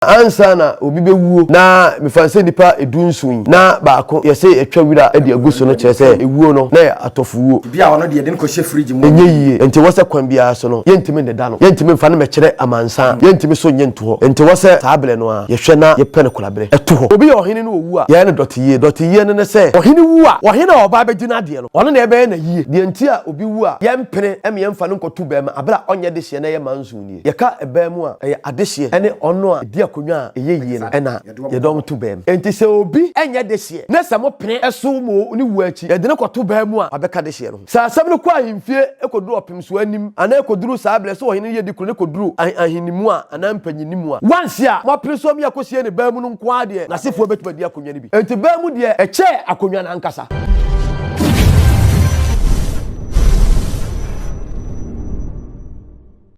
Ansa na obi bɛwuo na mefa no sɛ nnipa dunson yi na baako yɛsɛ yɛtwa wira de agu so no kyerɛ sɛ ɛwuo no na ɛyɛ atɔfowuo. Bi a ɔno deɛ yɛde no kɔhyɛ fridge mu. Ɛnyɛ yie. Enti wɔ sɛ kwan biara so no yɛntumi nneda no, yɛntumi mfa no mmɛkyerɛ amansan, yɛntumi so nnye nto hɔ. Enti wɔ sɛ saa berɛ no ara yɛhwɛ na yɛpɛ no koraberɛ to hɔ. Obi yɛ ɔhene na ɔwu a, yɛyɛ no dɔteyie. Dɔteyie no ne sɛ ɔhene wu a, ɔhene a ɔba abɛdi n'adeɛ no, ɔno na yɛbɛyɛ no ayie. Deɛ nti a obi wu a yɛmpene ma yɛmfa no nkɔto bɛɛma aberɛ a ɔnyɛ dehyeɛ na ɛyɛ manson nie. Yɛka ɛbaa mu a, ɛyɛ adehyeɛ ne ɔno a ɛdi akonnwa a ɛyɛ yie no na yɛde wɔn to baa mu. Enti sɛ obi nyɛ dehyeɛ na sɛ mopene so ma ne wuo akyi yɛde no kɔto baa mu a, wabɛka dehyeɛ no ho. Sɛ asɛm no kɔ ahemfie kɔduru ɔpemsoɔ anim anaa ɛkɔduru saa berɛ sɛ ɔhene no yɛ dikuro no kɔduru ahennimu a anaa mpanyinimu a, once a moapene so ama yɛakɔsie no baa mu no nko ara deɛ, n'asefoɔ bɛtumi adi akonnwa no bi. Enti baa mu deɛ, ɛkyɛɛ akonnwa no ankasa.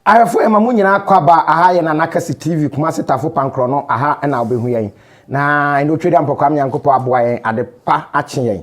Ahwɛfo yɛma mo nyinaa akwaaba aha yɛ Nana Kɛse TV Kumasi Tafo Pankorɔ no aha na wobɛhu yɛn na ɛnɛ Otwedeɛ Ampɔkwam Nyankopɔn aboa yɛn ade pa akye yɛn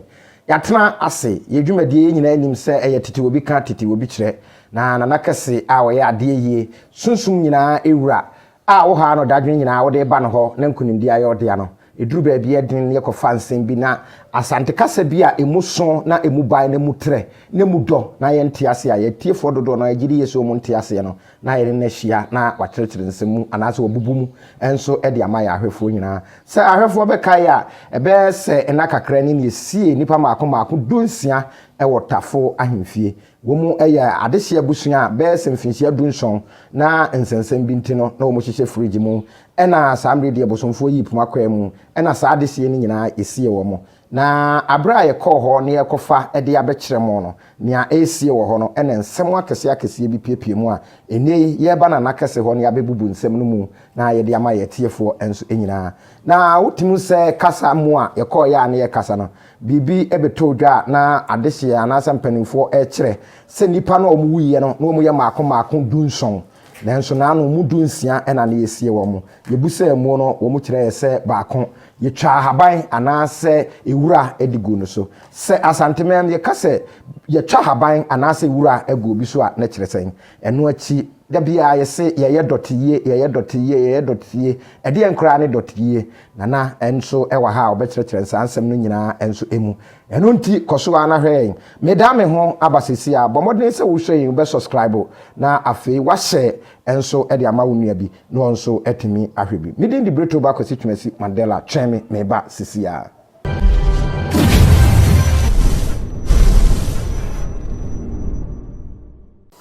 yɛatena ase yɛ dwumadie yɛn nyinaa nim sɛ ɛyɛ tete obi ka tete obi kyerɛ na Nana Kɛse a ɔyɛ adeɛ yie sunsum nyinaa wura a wo haw no dadwene nyinaa wode reba no hɔ na nkunimdie ayɛ wo dea no, ɛduru baabi a ɛden na yɛkɔfa nsɛm bi na Asante kasa bi a ɛmu so na ɛmu bae na ɛmu trɛ na ɛmu dɔ na yɛnte aseɛ a yɛn atiefoɔ dodoɔ no ara gye di yie sɛ wɔn nte aseɛ no na yɛne no ahyia na wakyerɛkyerɛ nsɛm mu anaasɛ wabubu mu nso de ama yɛn ahwɛfoɔ nyinaa. Sɛ ahwɛfoɔ bɛkae a, ɛbɛyɛ sɛ nna kakra ni na yɛsiee nnipa mmaako mmaako dunsia wɔ Tafo ahemfie. Wɔn yɛ adehye abusua a bɛyɛ sɛ mfinhyia dunson na nsɛnsɛm bi nti no na wɔhyehyɛ fridge mu. Ɛna saa mmerɛ deɛ bosomfoɔ yii poma kwaa mu ɛna saa adehyeɛ no nyinaa yɛsiee wɔn. Na aberɛ a yɛkɔɔ hɔ na yɛrekɔfa de abɛkyerɛ mo no, nea ɛresie wɔ hɔ no ɛna nsɛm akɛseɛ akɛseɛ bi piepie mu a ɛnnɛ yi yɛreba Nana Kɛse hɔ na yɛabɛbubu nsɛm no mu na yɛde ama yɛn atiefoɔ nso nyinaa. Na wotumi hu sɛ kasa mu a yɛkɔeɛ a na yɛrekasa no, Biribi bɛtɔɔ dwa a na adehyeɛ anaasɛ mpanimfoɔ rekyerɛ sɛ nnipa no a wɔwuiɛ no, na wɔyɛ mmaako mmaako dunson, nanso na ano mu dunsia na na yɛsie wɔn. Yɛbusaa mu no, wɔkyerɛɛ sɛ baako. Yɛtwaa ahaban anaasɛ nwura de guu no so. Sɛ Asanteman yɛka sɛ yɛtwa ahaban anaasɛ nwura gu obi so a, na ɛkyerɛ sɛn? Ɛno akyi, da biara yɛse yɛyɛ dɔteyie, yɛyɛ dɔteyie, yɛyɛ dɔteyie. Ɛdeɛn koraa ne dɔteyie? Nana nso wɔ ha a ɔbɛkyerɛkyerɛ saa nsɛm no nyinaa nso mu. Ɛno nti, kɔ so ara na hwɛ yɛn. Medan me ho aba seesei a, bɔ mmɔden sɛ wohwɛ yɛn, wobɛ subscribe na afei woahyɛ nso de ama wo nua bi na ɔno nso atumi ahwɛ bi. Me din de Bretoba Kwasi Twumasi Mandela. Twɛn me, mereba seesei ara.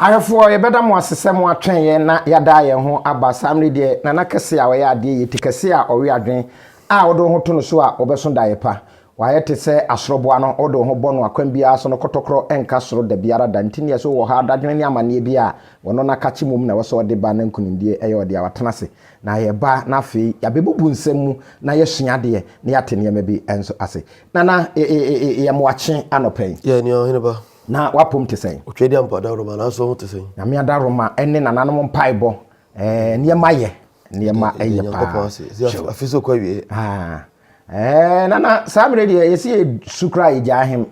Ahwɛfoɔ, yɛbɛda mo ase sɛ moatwɛn yɛn na yɛada yɛn ho aba. Saa mmerɛ yi deɛ, Nana kɛse a ɔyɛ adeɛ yie, ti kɛse a ɔwe adwene a wode wo ho to no so a wobɛso daeɛ pa. Wayɛ te sɛ asorɔboa no, wode wo ho bɔ no a kwan biara so no kɔtɔkorɔ nka soro da biara da. Nti neɛ sɛ wowɔ ha dadwene ne amaneɛ bi a, ɔno n'akakye mmom na ɛwɔ sɛ ɔde ba na nkunimdie yɛ ɔdea. Watena ase na yɛba na afei yɛabɛbubu nsɛm mu na yɛasua adeɛ na yɛate nneɛma bi nso ase. Nana, yɛ mmoakye anɔpa yi. Yɛ nea ɔhene ba. Na w'apom te sɛn? Otwedeampo adaworoma, nanso wo ho te sɛn? Nyame adaworoma ne nananom mpaebɔ, eh, nneɛma yɛ, nneɛma yɛ paa. Nyankopɔn ase, sɛ afi so kɔ awie. Ah, eh, nana, saa mmerɛ deɛ yɛsi yɛ su koraa yɛgya ahem.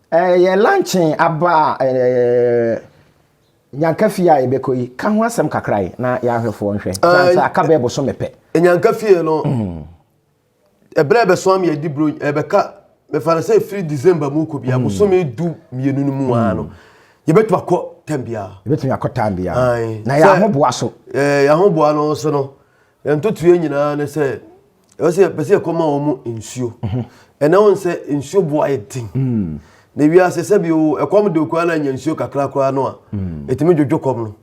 Eh, yɛ lankyen aba eh, Nyanka fie a yɛbɛkɔ yi, ka ho asɛm kakra yi na yɛahwɛfoɔ nhwɛ. Sɛ aka bɛɛ bosome pɛ. Nyanka fie no, mm. Ɛberɛ a ɛbɛso ama yɛadi buro ɛbɛka mefa no sɛ ɛfiri December mu kɔ bia bosome du mmienu no mu ara no yɛbɛtumi akɔ tam biara. Yɛbɛtumi akɔ tam biara. Na yɛn ahoboa so. Yɛn ahoboa no so no yɛn ntotoeɛ nyinaa ne sɛ ɛwɔ sɛ yɛpɛ sɛ yɛkɔma wɔn nsuo. Mhm. Ɛnɛ wɔn sɛ nsuo boa yɛ den. Mm. Na wiase sɛ bi o ɛkɔm de okura na nya nsuo kakra koraa no a mm. ɛtumi dwodwo kɔm no.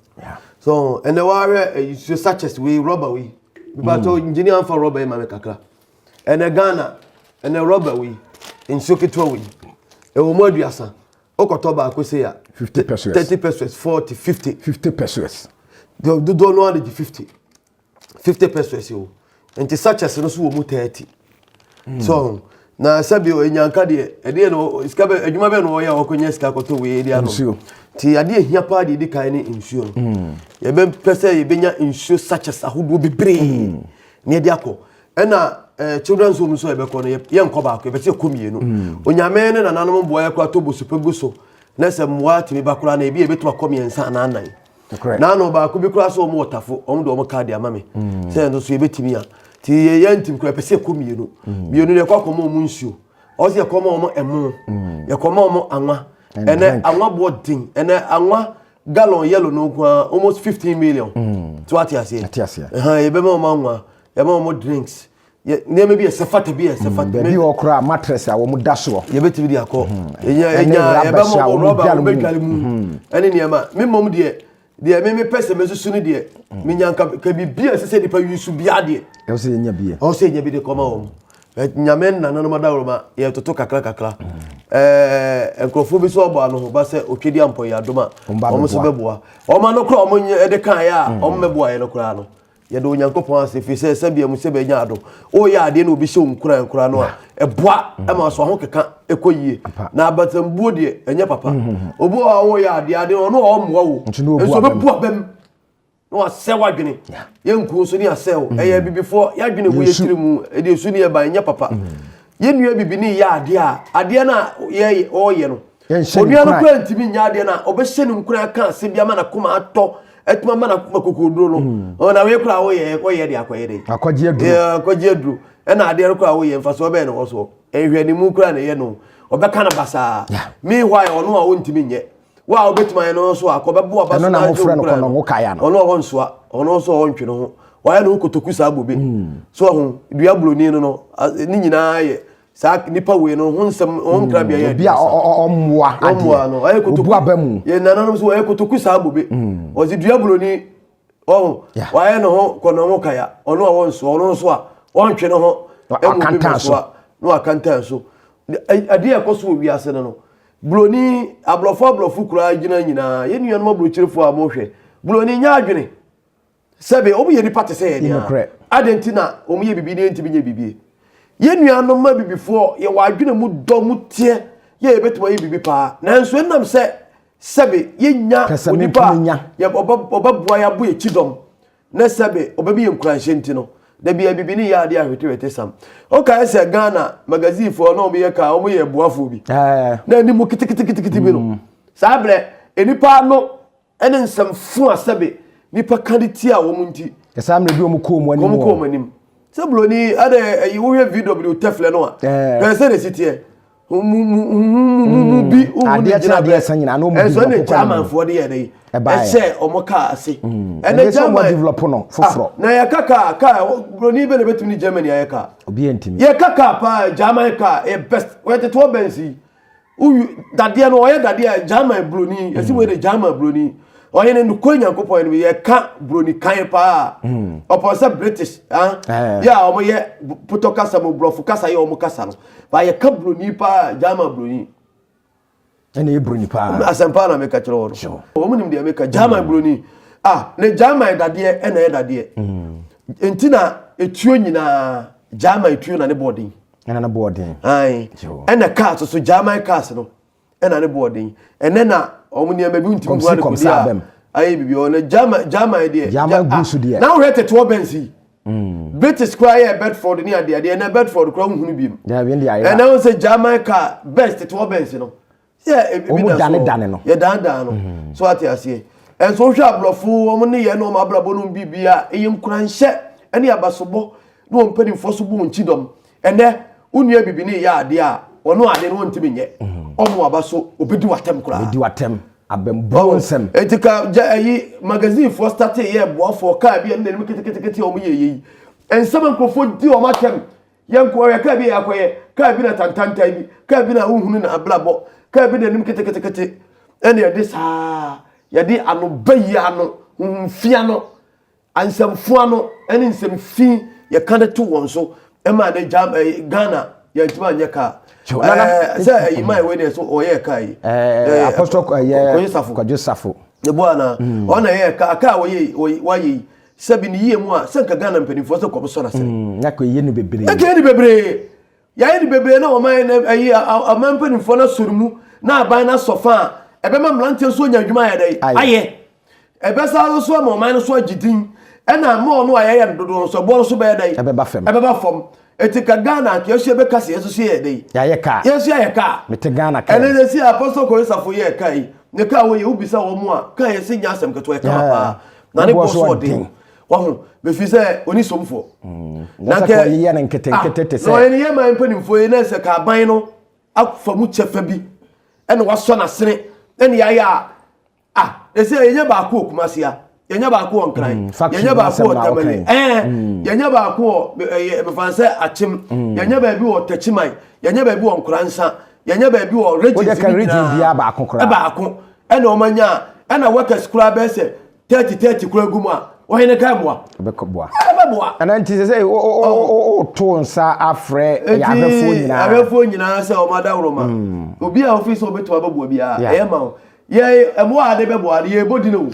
So ɛnɛ wɔahwɛ nsuo sachets wei rɔba wei. Mepakyɛw mm. engineer nfa rɔba yi ma me kakra. Ɛnɛ Ghana, ɛnɛ rɔba wei, nsuo ketewa wei, ɛwɔ mu aduasa. Wokɔtɔ baako sei a, 50 pesos, 30 pesos, 40, 50. 50 pesos. Dodoɔ no ara de gye 50. 50 pesos o. Nti sachets no so wɔ mu 30. Mm. So na sɛbi enyanka deɛ ɛdeɛ no sika bɛ adwuma bɛ na ɔyɛ a ɔkɔnya sika kɔtɔ wei de ano nti adeɛ ehia paa deɛ edi kan ne nsuo no mm. yɛbɛpɛ sɛ yɛbɛnya nsuo sachets ahodoɔ bebree mm. na yɛde akɔ ɛna ɛɛ eh, children's home nso yɛbɛkɔ no yɛnkɔ baako yɛbɛsɛ yɛkɔ mmienu mm. onyame ne nananom mboa yɛ kora to bosopa gu so na sɛ mmoa tumi ba koraa na ebi yɛbɛtumi akɔ mmiɛnsa anaa nnan. Naano baako bi koraa sɛ wɔn wɔ tafo, wɔn de wɔn kaa de ama me. Mm. Sɛ ɛno nso yɛbɛtumi a. Nti yɛyɛ ntim koraa yɛpɛ sɛ yɛkɔ mmienu. Mmienu no yɛkɔ akɔma wɔn nsuo. Ɔsɛ yɛkɔma wɔn ɛmo. Yɛkɔma wɔn anwa. Ɛnɛ anwa boɔ den. Ɛnɛ anwa gallon yellow no nko ara almost 15 million. So wate aseɛ? Ate aseɛ. Ɛhɛn, yɛbɛma wɔn anwa. Yɛbɛma wɔn drinks. Yɛ nneɛma bi a ɛsɛ fata bi a ɛsɛ fata. Baabi wɔ koraa mattress a wɔn da soɔ. Yɛbɛtumi de akɔ. Ɛnya Ɛne ɛnya rubbers yɛbɛma a wɔn wɔn rɔba a dware mu. wɔbɛdware mu. Ɛne nneɛma. Me mmom deɛ deɛ me mepɛ sɛ mesusu no deɛ menya nka ka biribi a ɛsɛ sɛ nipa yi so biara deɛ. Ɛwɔ sɛ yɛnya bi. Ɛwɔ sɛ yɛnya bi de kɔma wɔn. Nyame nananom adaworoma yɛtoto kakra kakra. Ɛɛ nkurɔfoɔ bi nso abɔ ano ho ba sɛ otwedi ampɔ yɛ adom a wɔn nso bɛboa. Wɔn ano koraa wɔn nyɛ de kan yɛ a wɔn mmɛboa yɛ no koraa no. Yɛda Onyankopɔn ase ɛfiri sɛ sɛbea mu sɛ bɛnya adom. Woyɛ adeɛ na obi hyɛ wo nkuran koraa no a, ɛboa ma so ahokeka ɛkɔ yie. Na abasambuo deɛ ɛnyɛ papa. Obi wɔ hɔ a woyɛ adeɛ adeɛ ɔno a ɔmmoa wo Nso na ɔbu nso abam. ɔbɛbu abam na wasɛ w'adwene. Yɛn nkuo nso ne asɛ wo. Ɛyɛ abibifoɔ yɛadwene gu yɛ Yɛsu. tiri mu ɛde esu ne yɛba ɛnyɛ papa. Yɛn nua bibini yɛ adeɛ a adeɛ no a yɛyɛ ɔreyɛ no Yɛnhyɛ ne onua no nkuran. koraa ntumi nyɛ adeɛ no a ɔbɛhyɛ ne nkuran aka asɛm bi ama n'akoma atɔ ɛtuma ma n'akoma kokoduro no mm. ɔna wei koraa woyɛ woyɛ de akɔyɛ dɛ akɔgye aduro akɔgye aduro ɛna adeɛ no koraa woyɛ mfasoɔ bɛyɛ na wɔ soɔ nhwɛ ne mu koraa na ɛyɛ no ɔbɛka no basaa meanwhile ɔno a ɔntumi nyɛ wo a wobɛtumi ayɛ no nso akɔ bɛbo aba so na mofrɛ no kɔnɔngo kaya no ɔno a ɔnsoa ɔno nso a ɔntwe no ho wayɛ ne ho kotoku saa bobe mm. so ɔho dua buroni no no ne nyinaa yɛ saa nipa wei no ho nsɛm ho nkrabea yɛ obi a ɔmmoa adeɛ no ɔyɛ kotoku obu aba mu yɛ nananom so ɔyɛ kotoku saa bobe mm. ɔsi dua buroni ɔho wayɛ ne ho kɔnɔngo kaya ɔno a wɔnsoa ɔno nso a ɔntwe ne ho ɛmu bi so a na wakantan so adeɛ a ɛkɔ so wɔ wiase no no buroni aborɔfo aborɔfo koraa gyina nyinaa yɛn nuanom aburokyerefoɔ a mohwɛ buroni nyɛ adwene Sɛbe, wɔn yɛ nipa te sɛ yɛn Nokorɛ. a, adɛn nti na wɔn yɛ biribi na yɛntumi nyɛ biribi? Yɛn nuanom abibifoɔ, yɛwɔ adwene mu dɔ mu teɛ, yɛ yɛbɛtumi ayɛ biribi paa. Nanso ɛnam sɛ sɛbe yɛnnya onipa a ɔbɛboa yɛ abɔ yɛn kyidɔm na sɛbe ɔbɛbi yɛn nkuranhyɛ nti no, da bi abibini yɛ adeɛ ahwetewete sam. Wokae sɛ Ghana magazinefoɔ na wɔyɛ kaa, wɔyɛ boafoɔ bi. Na anim keteketekete bi no. Mm. Saa berɛ, nnipa ano ɛne nsɛm fo a sɛbe nipa ka de tia wɔn nti. Ɛsaa mmerɛ bi wɔn kɔɔ wɔn anim. Wɔn kɔɔ wɔn anim. Sɛ buroni adɛ ɛyi wohwɛ VW tɛflɛ no a. Hwɛ sɛ na esi teɛ. Mu mu mu mu mu bi wohu ne Adeɛ kyerɛ gyina adeɛ brɛ. ɛsɛ nyinaa na wɔn Ɛnso ɛna develop kɔ anim. Germanfoɔ de yɛ dɛ. Ɛbaeɛ. Ɛhyɛ wɔn kaa ase. Ɛnɛ Ɛnyɛ sɛ wɔn German. develop no foforɔ. Ah, na yɛka kaa kaa buroni bɛ na ebetumi ne Germany ayɛ kaa. Obi ntumi. Yɛka kaa paa German kaa ɛyɛ best. Wɔyɛ tete wɔ Benz yi. Wowi dadeɛ no ɔyɛ dadeɛ a German buroni yɛsi wei de German buroni ɔyɛ ne nokɔ Nyankopɔn no yɛka buroni kan paa hmm. ɔpɔ sɛ British ah eh. yɛ a wɔyɛ potɔ kasa mu borɔfo kasa yɛ wɔn kasa no ba yɛka buroni paa German buroni ɛna yɛ buroni paa asɛmpa na meka kyerɛ wɔn no wɔn nim deɛ meka German hmm. buroni ah ne German dadeɛ ɛna yɛ dadeɛ hmm. nti na etuo nyinaa German etuo na ne bɔɔden. Ɛna ne boɔ den. Ae. Ɛna cars so German cars no ɛna ne boɔ den. Ɛnɛ na wɔn nneɛma bi ntumi hu adekodi a ayɛ bibi ɔno German German deɛ. German gu so deɛ. Na wohwɛ tete wɔ Benz yi. Mm. British koraa yɛ Bedford ne adeɛ adeɛ ɛnɛ Bedford koraa wohunu bi mu. Ɛnɛ wo sɛ German car Benz tete wɔ Benz no. Sɛ ebi da so dane dane no. Yɛ dan dan no. Mm. So ate aseɛ. Ɛnso wohwɛ aborɔfo wɔn ne yɛ ne wɔn abrabɔ no biribi a ɛyɛ nkuranhyɛ ɛne abasobɔ ne wɔn mpanimfoɔ so bɔ wɔn kyidɔm. Ɛnɛ wo nua bibini yɛ adeɛ a ɔno adeɛ no wɔntumi nyɛ. Mm. Ɔmo aba so obedi w'atɛm koraa. Obedi w'atɛm abɛnbuo nsɛm. Eti ka gya ɛyi magazine foɔ starte yɛ boafoɔ kaa bi a ne n'anim ketekete a wɔn yɛ yɛ yi. Nsɛm nkurɔfoɔ di wɔn atɛm. Yɛn nko ara, kaa bi a yɛakɔyɛ, kaa bi na tantantan bi, kaa bi na wohunu na abrabɔ, kaa bi na anim ketekete, ɛna yɛde saa, yɛde ano bayi ano, honhom ano, ansɛmfo ano, ɛne nsɛm fi yɛka de to wɔn so, ɛma ne gya ɛɛ Ghana yɛntumi anyɛ kaa. Ɛɛ sɛ ɛyi maa ɛwɔ deɛ so ɔyɛ kaa yi. Ɛɛ apɔstɔ ɛyɛ Kwadwo Safo. Ebo ana ɔna ɛyɛ kaa kaa wɔyɛ wɔayɛ yi. Sɛbi ne yie mu a, sɛ nka Ghana mpanimfoɔ sɛ kɔm sɔ n'asene. Mm, na kɔ yɛ no bebree. Ɛka yɛ no bebree. Yɛayɛ no bebree na ɔman no ayi ɔman mpanimfoɔ no asɔ no mu na aban no asɔ fa a ɛbɛma mmeranteɛ nso anya adwuma ayɛ dɛ ayɛ. Ɛbɛsa nso ama ɔman no so agye din ɛna ama ɔno a yɛyɛ no dodoɔ nso ɛboɔ no so bɛyɛ dɛ ɛbɛba fam. Ɛbɛba fam. Eti ka Ghana nka yɛso yɛbɛka sɛ yɛso so yɛ dɛ. Yɛayɛ kaa. Yɛso yɛayɛ kaa. Mete Ghana kaa. Ɛne sɛ si Apostle Kwadwo Safo yɛɛ kaa yi ne kaa wɔ yɛ wobisa wɔn a kaa yɛ sɛ nyɛ asɛm ketewa ɛkama paa. Na ne bɔ so ɔden. Wahu, bɛfiri sɛ ɔni somfoɔ. Na sɛ kɔyeyɛ no nketenkete te sɛ. Na ɔyɛ ne yɛ man mpanimfoɔ yi na sɛ ka aban no afa mu kyɛfa bi ɛna wasɔ n'asene ɛna yɛayɛ a ah ɛsɛ yɛnyɛ baako wɔ Kumasi a yɛnyɛ baako wɔ Nkran yɛnyɛ baako wɔ Tamale ɛɛ yɛnyɛ baako wɔ ɛyɛ mefa sɛ Akyem yɛnyɛ baabi wɔ Takyiman yɛnyɛ baabi wɔ Nkoransa yɛnyɛ baabi wɔ regions ne nyinaa baako koraa baako ɛna wɔn anya ɛna workers koraa bɛyɛ sɛ 30 30 kura gu mu a wɔn ne ka mmoa. Ɛbɛboa. Ɛbɛboa. Ɛna nti sɛ sɛ woto nsa afrɛ ɛyɛ ahwɛfoɔ nyinaa. Ahwɛfoɔ nyinaa sɛ wɔn adaworoma. Obi a ofi sɛ obetumi abɛboa biara ɛyɛ ma wo. Yɛ ɛmoa a de bɛboa no yɛbɔ di no o.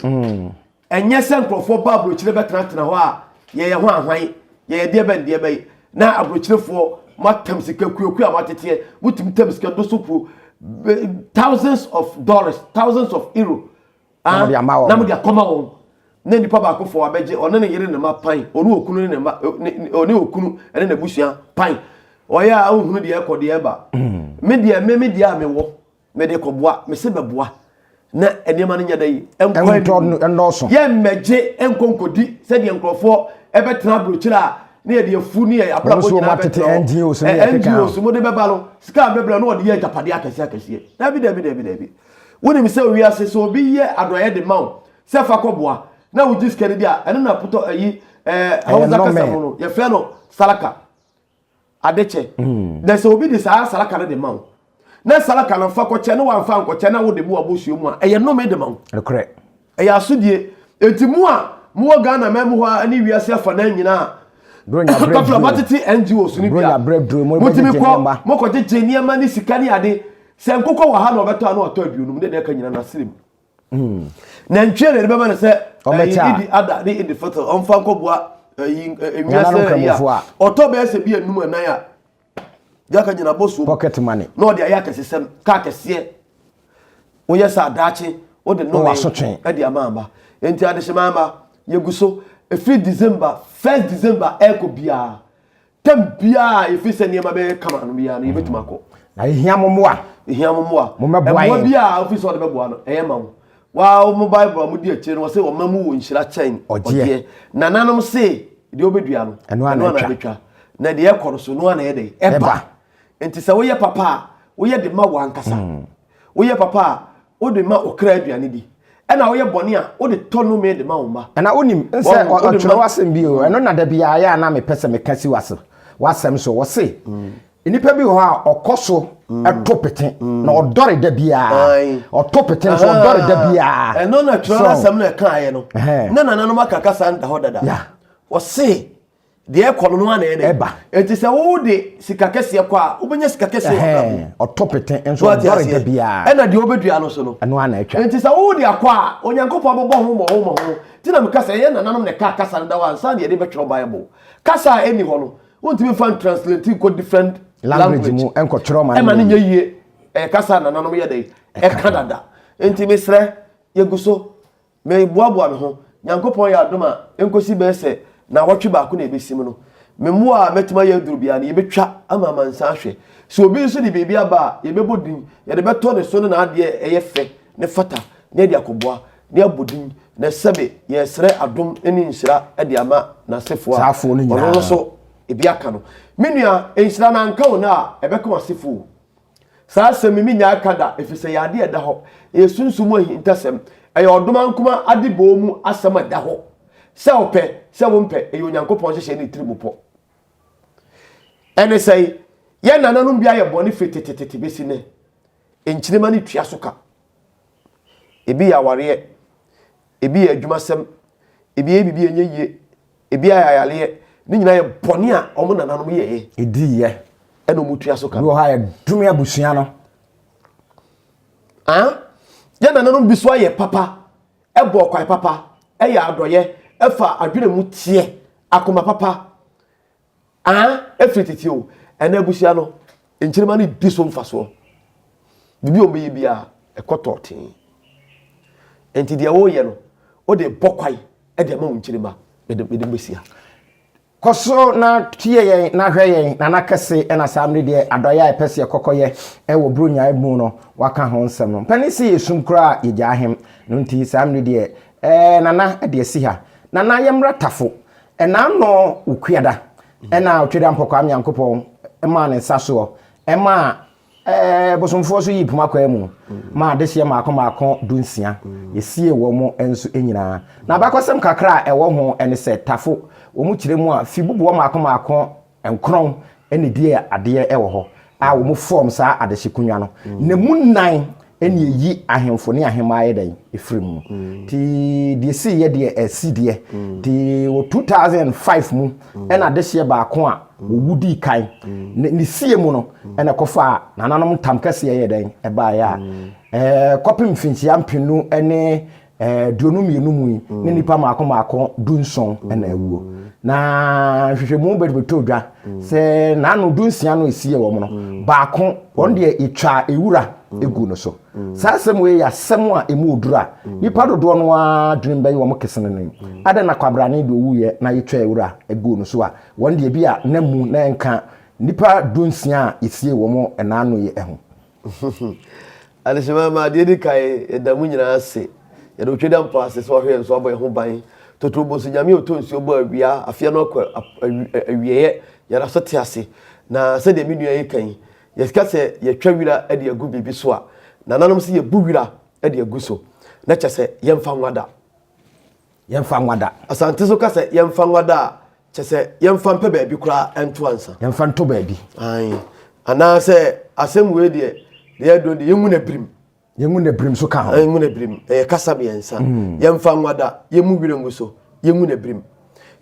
Ɛnyɛ sɛ nkurɔfoɔ ba aburokyire bɛtenatena hɔ a yɛyɛ ho ahwan yɛyɛ deɛ bɛn deɛ bɛn na aburokyirefoɔ moatam sika kuakuo a moateteɛ motumi tam sika doso puo thousands of dollars thousands of euro na mode ama wɔn na mode akɔma wɔn na nipa baako fɔ abɛgye ɔne ne yere ne ma pan ɔne okunu ne ne ma ɔne okunu ne n'abusua pan ɔyɛ a ɔhunu deɛ ɛkɔ deɛ ɛba mm. me deɛ me me deɛ a mewɔ me de kɔboa me se bɛboa na nneɛma no nyɛ dɛ yi nkɔ ɛnɔɔso yɛ mmɛgye nkɔ nkɔdi sɛdeɛ nkurɔfoɔ ɛbɛtena aburokyire a ne yɛde afu ne yɛ abrabɔ nyinaa bɛtena hɔ NGOs ne yɛ keka NGOs mo de bɛba no sika a bɛbrɛ no wɔde yɛ agyapadeɛ akɛseɛ akɛseɛ dabi dabi dabi dabi Wonim sɛ wiase sɛ obi yɛ adɔeɛ de ma wo sɛ fa kɔboa na wogye sika no di a, ɛno na potɔ ayi ɛɛ Hausa kasa mu no yɛfrɛ no salaka adekyɛ. Mm. Na sɛ obi de saa salaka no de ma wo na salaka no fa kɔkyɛ na wamfa nkɔkyɛ na wode mu abɔsuo mu a ɛyɛ nnome de ma wo. Nokorɛ. Ɛyɛ asodie. Enti mo a mowɔ Ghana man mu hɔ a ne wiase afa nan nyinaa kafra matete NGOs no bi a motumi kɔ mokɔgyegye nneɛma ne sika ne ade. Sɛ nkokɔ wɔ ha na ɔbɛtɔ a na watɔ aduonum ne deɛ ɛka nyina n'asene mu. Hmm. Nantwie na ɛde bɛma no sɛ ɛyi idi ada ne idi fitl ɔmfa nkɔboa ɛyi nwiase ɛyi a ɔtɔ bɛyɛ sɛ bi anum ɛnan a deɛ aka nyina bɔ so pocket money na ɔde ayɛ akɛsesɛm kaa kɛseɛ woyɛ sɛ adaakye wode nnome ɛde ama aba nti adehyema ama yɛgu so ɛfiri December first December ɛkɔ biara Tam biara a yɛfiri sɛ nneɛma bɛyɛ kama no biara no, yɛbɛtumi akɔ. Na yɛhia mo mmoa. Yɛhia mo mmoa. Mommɛboa yɛn. Mmoa biara a wofiri sɛ wɔde bɛboa no, ɛyɛ ma wo. Waa mo Bible a modi akyire no, wɔse ɔma mu wɔ nhyira kyɛn ɔgyeɛ. Nananom se deɛ wobɛdua no, ɛno ara na ɛbɛtwa. Na deɛ ɛkɔ no so, ɛno ara na ɛyɛ dɛn? Ɛba. Nti sɛ woyɛ papa a, woyɛ de ma w'ankasa. Mm. Woyɛ papa a, wode ma okra aduane di. Ɛna woyɛ bɔne a, wode tɔ nnome de ma wo mma. Ɛna wonim sɛ ɔtwerɛ w'asɛm bi o, ɛno na da biara yɛ a na mepɛ sɛ meka si w'asɛm so. Wɔse mm. nnipa bi wɔ hɔ a ɔkɔ so mm. ɛto pete mm. na ɔdɔre da biara. Ɔto pete nso ɔdɔre da biara. Ɛno na twerɛ w'asɛm na ɛkaeɛ no. Na nananom aka kasa nda hɔ dada. Wɔse Deɛ ɛkɔ no no ara na ɛyɛ dɛ. Ɛba. Enti sɛ wode sika kɛseɛ kɔ a, wobɛnya sika kɛseɛ wɔ abrabɔ mu. Ɔtɔ pete nso ɔdɔre da biara. Ɛna deɛ wobɛdua no so no. Ɛno ara na atwa. Enti sɛ wode akɔ a, Onyankopɔn bɛbɔ ho mmɔho mmɔho. Nti na meka sɛ ɛyɛ nananom na ɛkaa kasa no da hɔ ansa na yɛde bɛtwerɛ Bible. Kasa a ɛnni hɔ no, wontumi mfa ntranslate nkɔ different language mu nkɔtwerɛ ma no nyɛ yie. Ɛyɛ kasa a nananom yɛ dɛn? Ɛka dada. Enti mesrɛ, yɛgu so. Mereboaboa me ho. Nyankopɔn yɛ adom a, enkosi bɛyɛ sɛ naawɔtwe baako na ebesim no, me mmoa a mɛtumi ayɛ aduru biara no, yebetwa ama amansan ahwɛ. Sɛ obi nso de biribi aba a, yɛbɛbɔ din, yɛde bɛtɔ ne so ne n'adeɛ a ɛyɛ fɛ ne fata na yɛde akɔboa, na yɛabɔ din, na sɛbe yɛresrɛ adom ne nhyira de ama n'asefoɔ a, ɔno nso ebi aka no. Me nua, nhyira no anka wo nnɛ a, ɛbɛka w'asefoɔ o. Saa asɛm yi mennyae ka da, efisɛ ɛyɛ ade a ɛda hɔ. Ɛyɛ sunsum mu ahintasɛm. Ɛyɛ ɔdomankoma adebɔɔ mu asɛm a ɛda hɔ. Sɛ wopɛ, sɛ wompɛ, ɛyɛ Onyankopɔn nhyehyɛe ne tirimupɔ. Ɛne sɛn? Yɛn nananom bi ayɛ bɔne firi tetetete besi nnɛ. Nkyirimma no tua so ka. Ebi yɛ awareɛ, ebi yɛ adwumasɛm, ebi yɛ biribi a ɛnyɛ yie, Ebi ayɛ ayareɛ. Ne nyinaa yɛ bɔne a wɔn nananom yɛeɛ. Ɛdiiɛ. Ɛna wɔn tua so ka. Bi wɔ hɔ a yɛdome abusua no. Ah, yɛn nananom bi so ayɛ papa, ɛbɔ ɔkwan papa, ɛyɛ adɔyɛ, ɛfa adwene mu teɛ, akoma papa. Ah, ɛfiri tete o. Ɛna abusua no, nkyirima no di so mfasoɔ. Biribi a wɔbɛyɛ biara, ɛkɔ tɔɔtee. Nti deɛ wɔreyɛ no, wode bɔ kwae. de ama wo nkyirimma mede mede bɛsi ha. Kɔ so na tie yɛn na hwɛ yɛn Nana Kɛse na saa mmere deɛ adɔeɛ a yɛpɛ sɛ yɛkɔkɔyɛ wɔ Buronya mu no waka ho nsɛm no. Mpanin se yɛsum koraa a yɛgyaa hem no nti saa mmere deɛ ɛɛ Nana de asi ha. Nana yɛmmra Tafo. Ɛna ano Wukuada ɛna Otwedampɔ Kwame Nyankopɔn maa ne nsa soɔ ɛmaa ɛɛ bosomfoɔ so yii poma kwaa mu maa adehyeɛ mmaako mmaako dunsia. Yɛsiee wɔn nso nyinaa. Na abakɔsɛm kakra a ɛwɔ ho ne sɛ Tafo wɔn kyerɛ mu a fi bubuɔ mmaako mmaako nkron na ɛdi adeɛ wɔ hɔ a wɔn fɔm saa adehyekonwa no. Na mu nnan na ɛyi ahemfo ne ahemmaa yɛ dɛn ɛfiri mu. Nti deɛ ɛsiiɛ deɛ ɛsi deɛ. Nti wɔ 2005 mu ɛna adehyeɛ baako a wɔwu dii kan ne sie mu no ɛna ɛkɔfaa nananom ntam kɛseɛ yɛ dɛn ɛbaeɛ a ɛɛ kɔpem mfinhyia mpenu ne 22 mu yi ne nnipa mmaako mmaako 17 na awuo. Na nhwehwɛmu bɛtɔ dwa sɛ n'ano 16 no ɛsiiɛ wɔn no, baako wɔn deɛ ɛtwaa ewura egu no so. Saa asɛm wei yɛ asɛm a ɛmu oduru a nnipa dodoɔ no ara dwenem bɛyɛ wɔn kesene no. Adɛn na kwabrane deɛ ɔwuiɛ na yɛtwaa ewura egu no so a wɔn deɛ bi a na mu na ɛnka nnipa 16 a yɛsie wɔn n'ano yi ho? Adehyema ma deɛ ɛdi kan yɛda mo nyinaa ase. Yɛda Otwedampɔ ase sɛ wahwɛ yɛn so abɔ yɛn ho ban. Totorobonso Nyame a ɔtɔ nsuo bɔ awia, afeɛ no akɔ awieɛ, yɛda so te ase. Na sɛdeɛ me nua yi ka yi, yɛka sɛ yɛtwa wira de agu biribi so a, nananom sɛ yɛbu wira de agu so, na kyɛ sɛ yɛmfa nwada. Yɛmfa nwada. Asante so ka sɛ yɛmfa nwada a, kyɛ sɛ yɛmfa mpɛ baabi koraa nto ansa. Yɛmfa nto baabi. Ae. Anaasɛ asɛm wei deɛ, deɛ ɛdɔ deɛ yɛngu no abirim. Yɛngu no abirim so ka ho. Yɛngu no abirim. Ɛyɛ kasa mmiɛnsa. Mm. Yɛmfa nwada, yɛmu wira ngu so, yɛngu no abirim.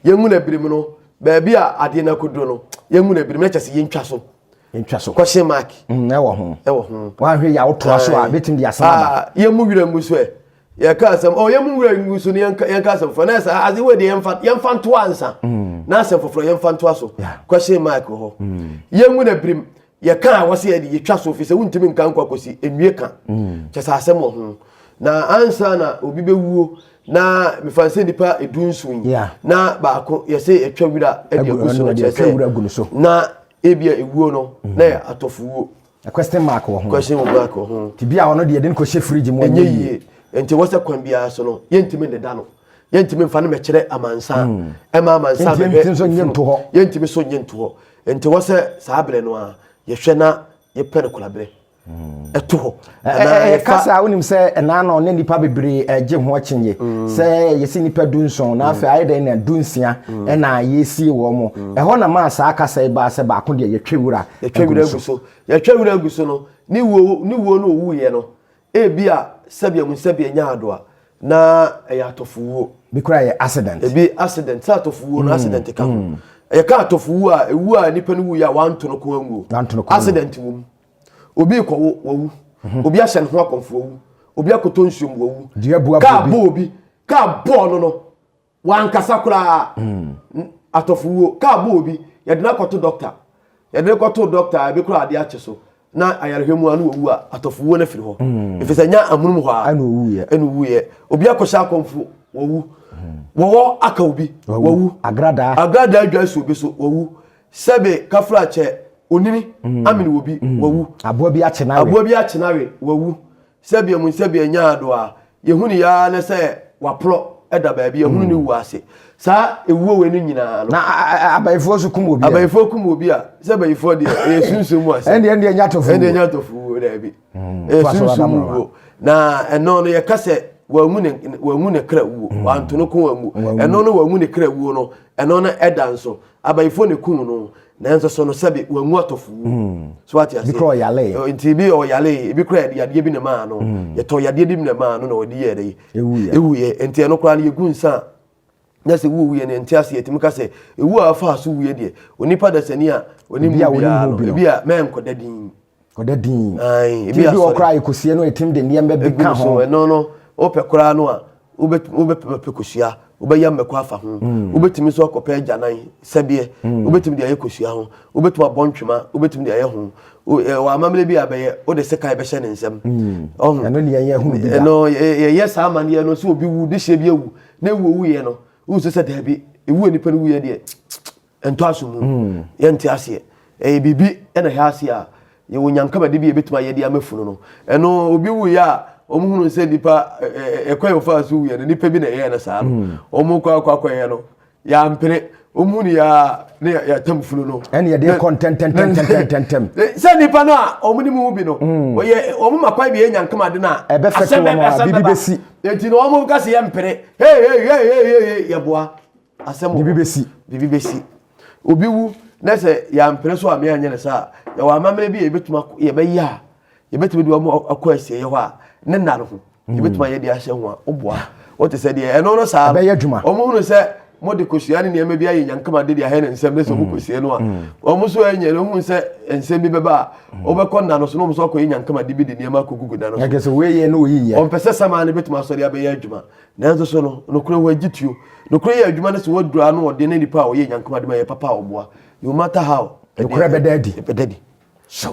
Yɛngu no abirim no, baabi a adeɛ no akɔduro no, yɛngu no abirim na kyɛ sɛ yɛntwa so. Yɛntwa so. Question mark. Mm, ɛwɔ ho. Ɛwɔ ho. Wɔahwɛ yɛ awotoa so a, bɛtumi de asɛm aba. Ah, yɛmu wira ngu so ɛ. Yɛka asɛm ɔ yɛmu nwura ngu so no yɛnka yɛnka asɛm foforɔ na ɛsɛ ase wei deɛ yɛmfa yɛmfa ntoa ansa mm. na asɛm foforɔ yɛmfa ntoa so question mark wɔ hɔ mm. yɛngu na birim yɛka a wɔsɛ yɛde yɛtwa so fi sɛ wontumi nka nkɔ akɔsi nwie ka mm. kyɛ sɛ asɛm wɔ ho na ansa na obi bɛwuo na mefa sɛ nipa 17 yi na baako yɛsɛ yɛtwa wura de agu so no kyerɛ sɛ na ebia ewuo no na yɛ atɔfowuo A question mark wɔ ho. Question mark wɔ ho. Ti bi a ɔno deɛ yɛde no kɔhyɛ fridge mu ɛnyɛ yie. Nti wɔ sɛ kwan biara so no yɛntumi nneda no. Yɛntumi nfa no mɛkyerɛ amansan. Hmm. Ɛma amansan bɛhwɛ. Yɛntumi nso nye nto hɔ. Yɛntumi so nye nto hɔ. Nti wɔ sɛ saa berɛ no a yɛhwɛ na yɛpɛ no koraberɛ. Hmm. Ɛto hɔ. Ɛyɛ kasa a wonim sɛ ɛnaa no ne nnipa bebree ɛgye ho akyinnye hmm. sɛ yɛsi nnipa 17 na afei ayɛ dɛn na 16 ɛna yɛsie wɔn mo. Ɛhɔ na maa saa kasa yi baa sɛ baako deɛ yɛtwe wura. Yɛtwa wira gu so. Yɛtwa wira gu so no, ne wuo ne wuo no owuiɛ no, ebi a sɛbea mu sɛbea nya adoa na ɛyɛ atɔfo wuo. Bi kora yɛ accident. Ebi accident sɛ atɔfo wuo no mm, accident ka ho. Mm. Yɛka atɔfo wuo a ewu a nipa no wuiɛ a wanto no ko anwuo. Wanto no ko. Accident wɔ mu. Obi kɔwo wawu. Mhm. Obi ahyɛ ne ho akɔmfo wawu. Obi akɔtɔ nsuo mu wawu. Kaa bɔ obi. Kaa bɔɔ no no. Wankasa koraa. Mm. Atɔfowuo. Kaa bɔ obi, yɛde no akɔto dɔkta. Yɛde no kɔto dɔkta a, ebi koraa adeɛ akye so. Na ayarehwɛ mu a na wawu a, atɔfowuo no afiri hɔ. Mm. Ɛfiri sɛ nya amonom hɔ a. Ɛna owuiɛ. Ɛna owuiɛ. Obi akɔhyɛ akɔmfo, wawu. Mm. Wɔwɔ aka obi, wawu. Agradaa. Agradaa adwa asi obi so, wawu. Sɛbe kafra kyɛ onini mm. amene obi, mm. wawu. Aboa bi akye n'awe. Aboa bi akye n'awe, wawu. Sɛbea mu sɛbea nyaa do a, yɛhu no yɛ ara ne sɛ waporɔ da baabi, yɛhunu ne wuo ase. Saa ewuo wei no nyinaa no. Na abayifoɔ nso kum obi a. Abayifoɔ kum obi a, sɛ abayifoɔ deɛ ɛyɛ sunsum mu asɛm. Ɛndeɛ ɛndeɛ nya tɔfo wuo. Ɛndeɛ nya tɔfo wuo daabi. Hmm, ɛyɛ sunsum mu wuo. Na ɛno no yɛka sɛ wangu ne wangu ne kra wuo, hmm. wanto no ko wangu. Ɛno no wangu ne kra wuo no, ɛno no ɛda nso. Abayifoɔ na ekum no. Nanso so no sɛbi wanwu atɔfo wu. Hmm. So ate ase. Bi kura ɔyale. Nti bi ɔyale, ebi kura yɛde yadeɛ bi na maa no. Hmm. Yɛtɔ yadeɛ bi na maa no na ɔde yɛ dɛ. Ewuyɛ. Ewuyɛ. Nti ɛno koraa no yɛgu nsa a na sɛ wu wuyɛ no nti ase yɛtumi ka sɛ ewu a afa so wuyɛ deɛ onipa dasani a onim mu biara no ebi a mɛnkɔda din. Ɔda din. Ayi ebi asɔre. Ebi wɔ koraa ekosie no etim de nneɛma bi ka ho. Ɛno no wopɛ koraa no a wobɛpɛ kosua wobɛyɛ mmɛkɔ afa ho mm. wobɛtumi nso akɔpɛ agyanan sɛbeɛ mm. wobɛtumi de ayɛ kosua ho wobɛtumi abɔ ntwema wobɛtumi de ayɛ ho wɔ amammerɛ bi a bɛyɛ wode sekan bɛhyɛ ne nsam mm. ɛno yɛyɛ saa amanneɛ no sɛ obi wu de hyɛ bi awu na ewu owuiɛ no wohu sɛ sɛ daabi ewu a nipa no wuyɛ deɛ ɛntɔ aso mu mm. yɛnte aseɛ ɛyɛ biribi ɛna ɛhɛ aseɛ a yɛwɔ nyankamade bi a yɛbɛtumi ayɛ de ama funu no ɛno obi wuyɛ a wɔn hunu sɛ nipa ɛkwan yɛ wɔfa so wuyɛ no nipa bi na ɛyɛ no saa no hmm. wɔn kɔ akɔ akɔyɛ no yɛampene wɔn hunu yɛ a ne yɛatam funu no. Ɛna yɛde kɔ ntɛntɛntɛntɛntɛm. Sɛ nipa no a wɔn ne mu bi no hmm. wɔyɛ wɔn ma kwan bi yɛ nyankama de no a ɛbɛfɛ to wɔn a bibi bɛsi. Eti na wɔn ka sɛ yɛmpene hey hey hey hey hey yɛboa. Asɛm wɔ hɔ. Biribi bɛsi. Biribi bɛsi. Obi wu na sɛ yɛampene so a me anyɛ no saa a, yɛwɔ amammerɛ bi a yɛbɛtumi akɔ yɛbɛyɛ a yɛbɛtumi de wɔn akɔ asieeɛ hɔ a ne nna no ho mm. yɛbɛtumi ayɛ de ahyɛ ho a woboa wote sɛ deɛ ɛno no saa ɛbɛyɛ adwuma wɔn hunu sɛ mode kosua ne nneɛma bi ayɛ nyankama de de ahɛ ne nsɛm ne sɛ wɔn mm. kɔsie no a mm. wɔn nso ɛnyɛ no hunu sɛ nsɛm bi bɛba a wɔbɛkɔ nna no so na wɔn nso akɔyɛ nyankama de bi de nneɛma akɔgugu nna no so. Ɛkɛ sɛ wei yɛ na oyi yɛ. Wɔn pɛ sɛ samaa no bɛtumi asɔre abɛyɛ adwuma. Nanso so no, nokorɛ hɔ agye tuo. Nokorɛ yɛ adwuma no sɛ wɔaduru ano ɔden ne nipa a ɔyɛ Nyankopɔn ade ma yɛ papa a ɔboa. No matter how. Nokorɛ bɛda adi. Bɛda adi.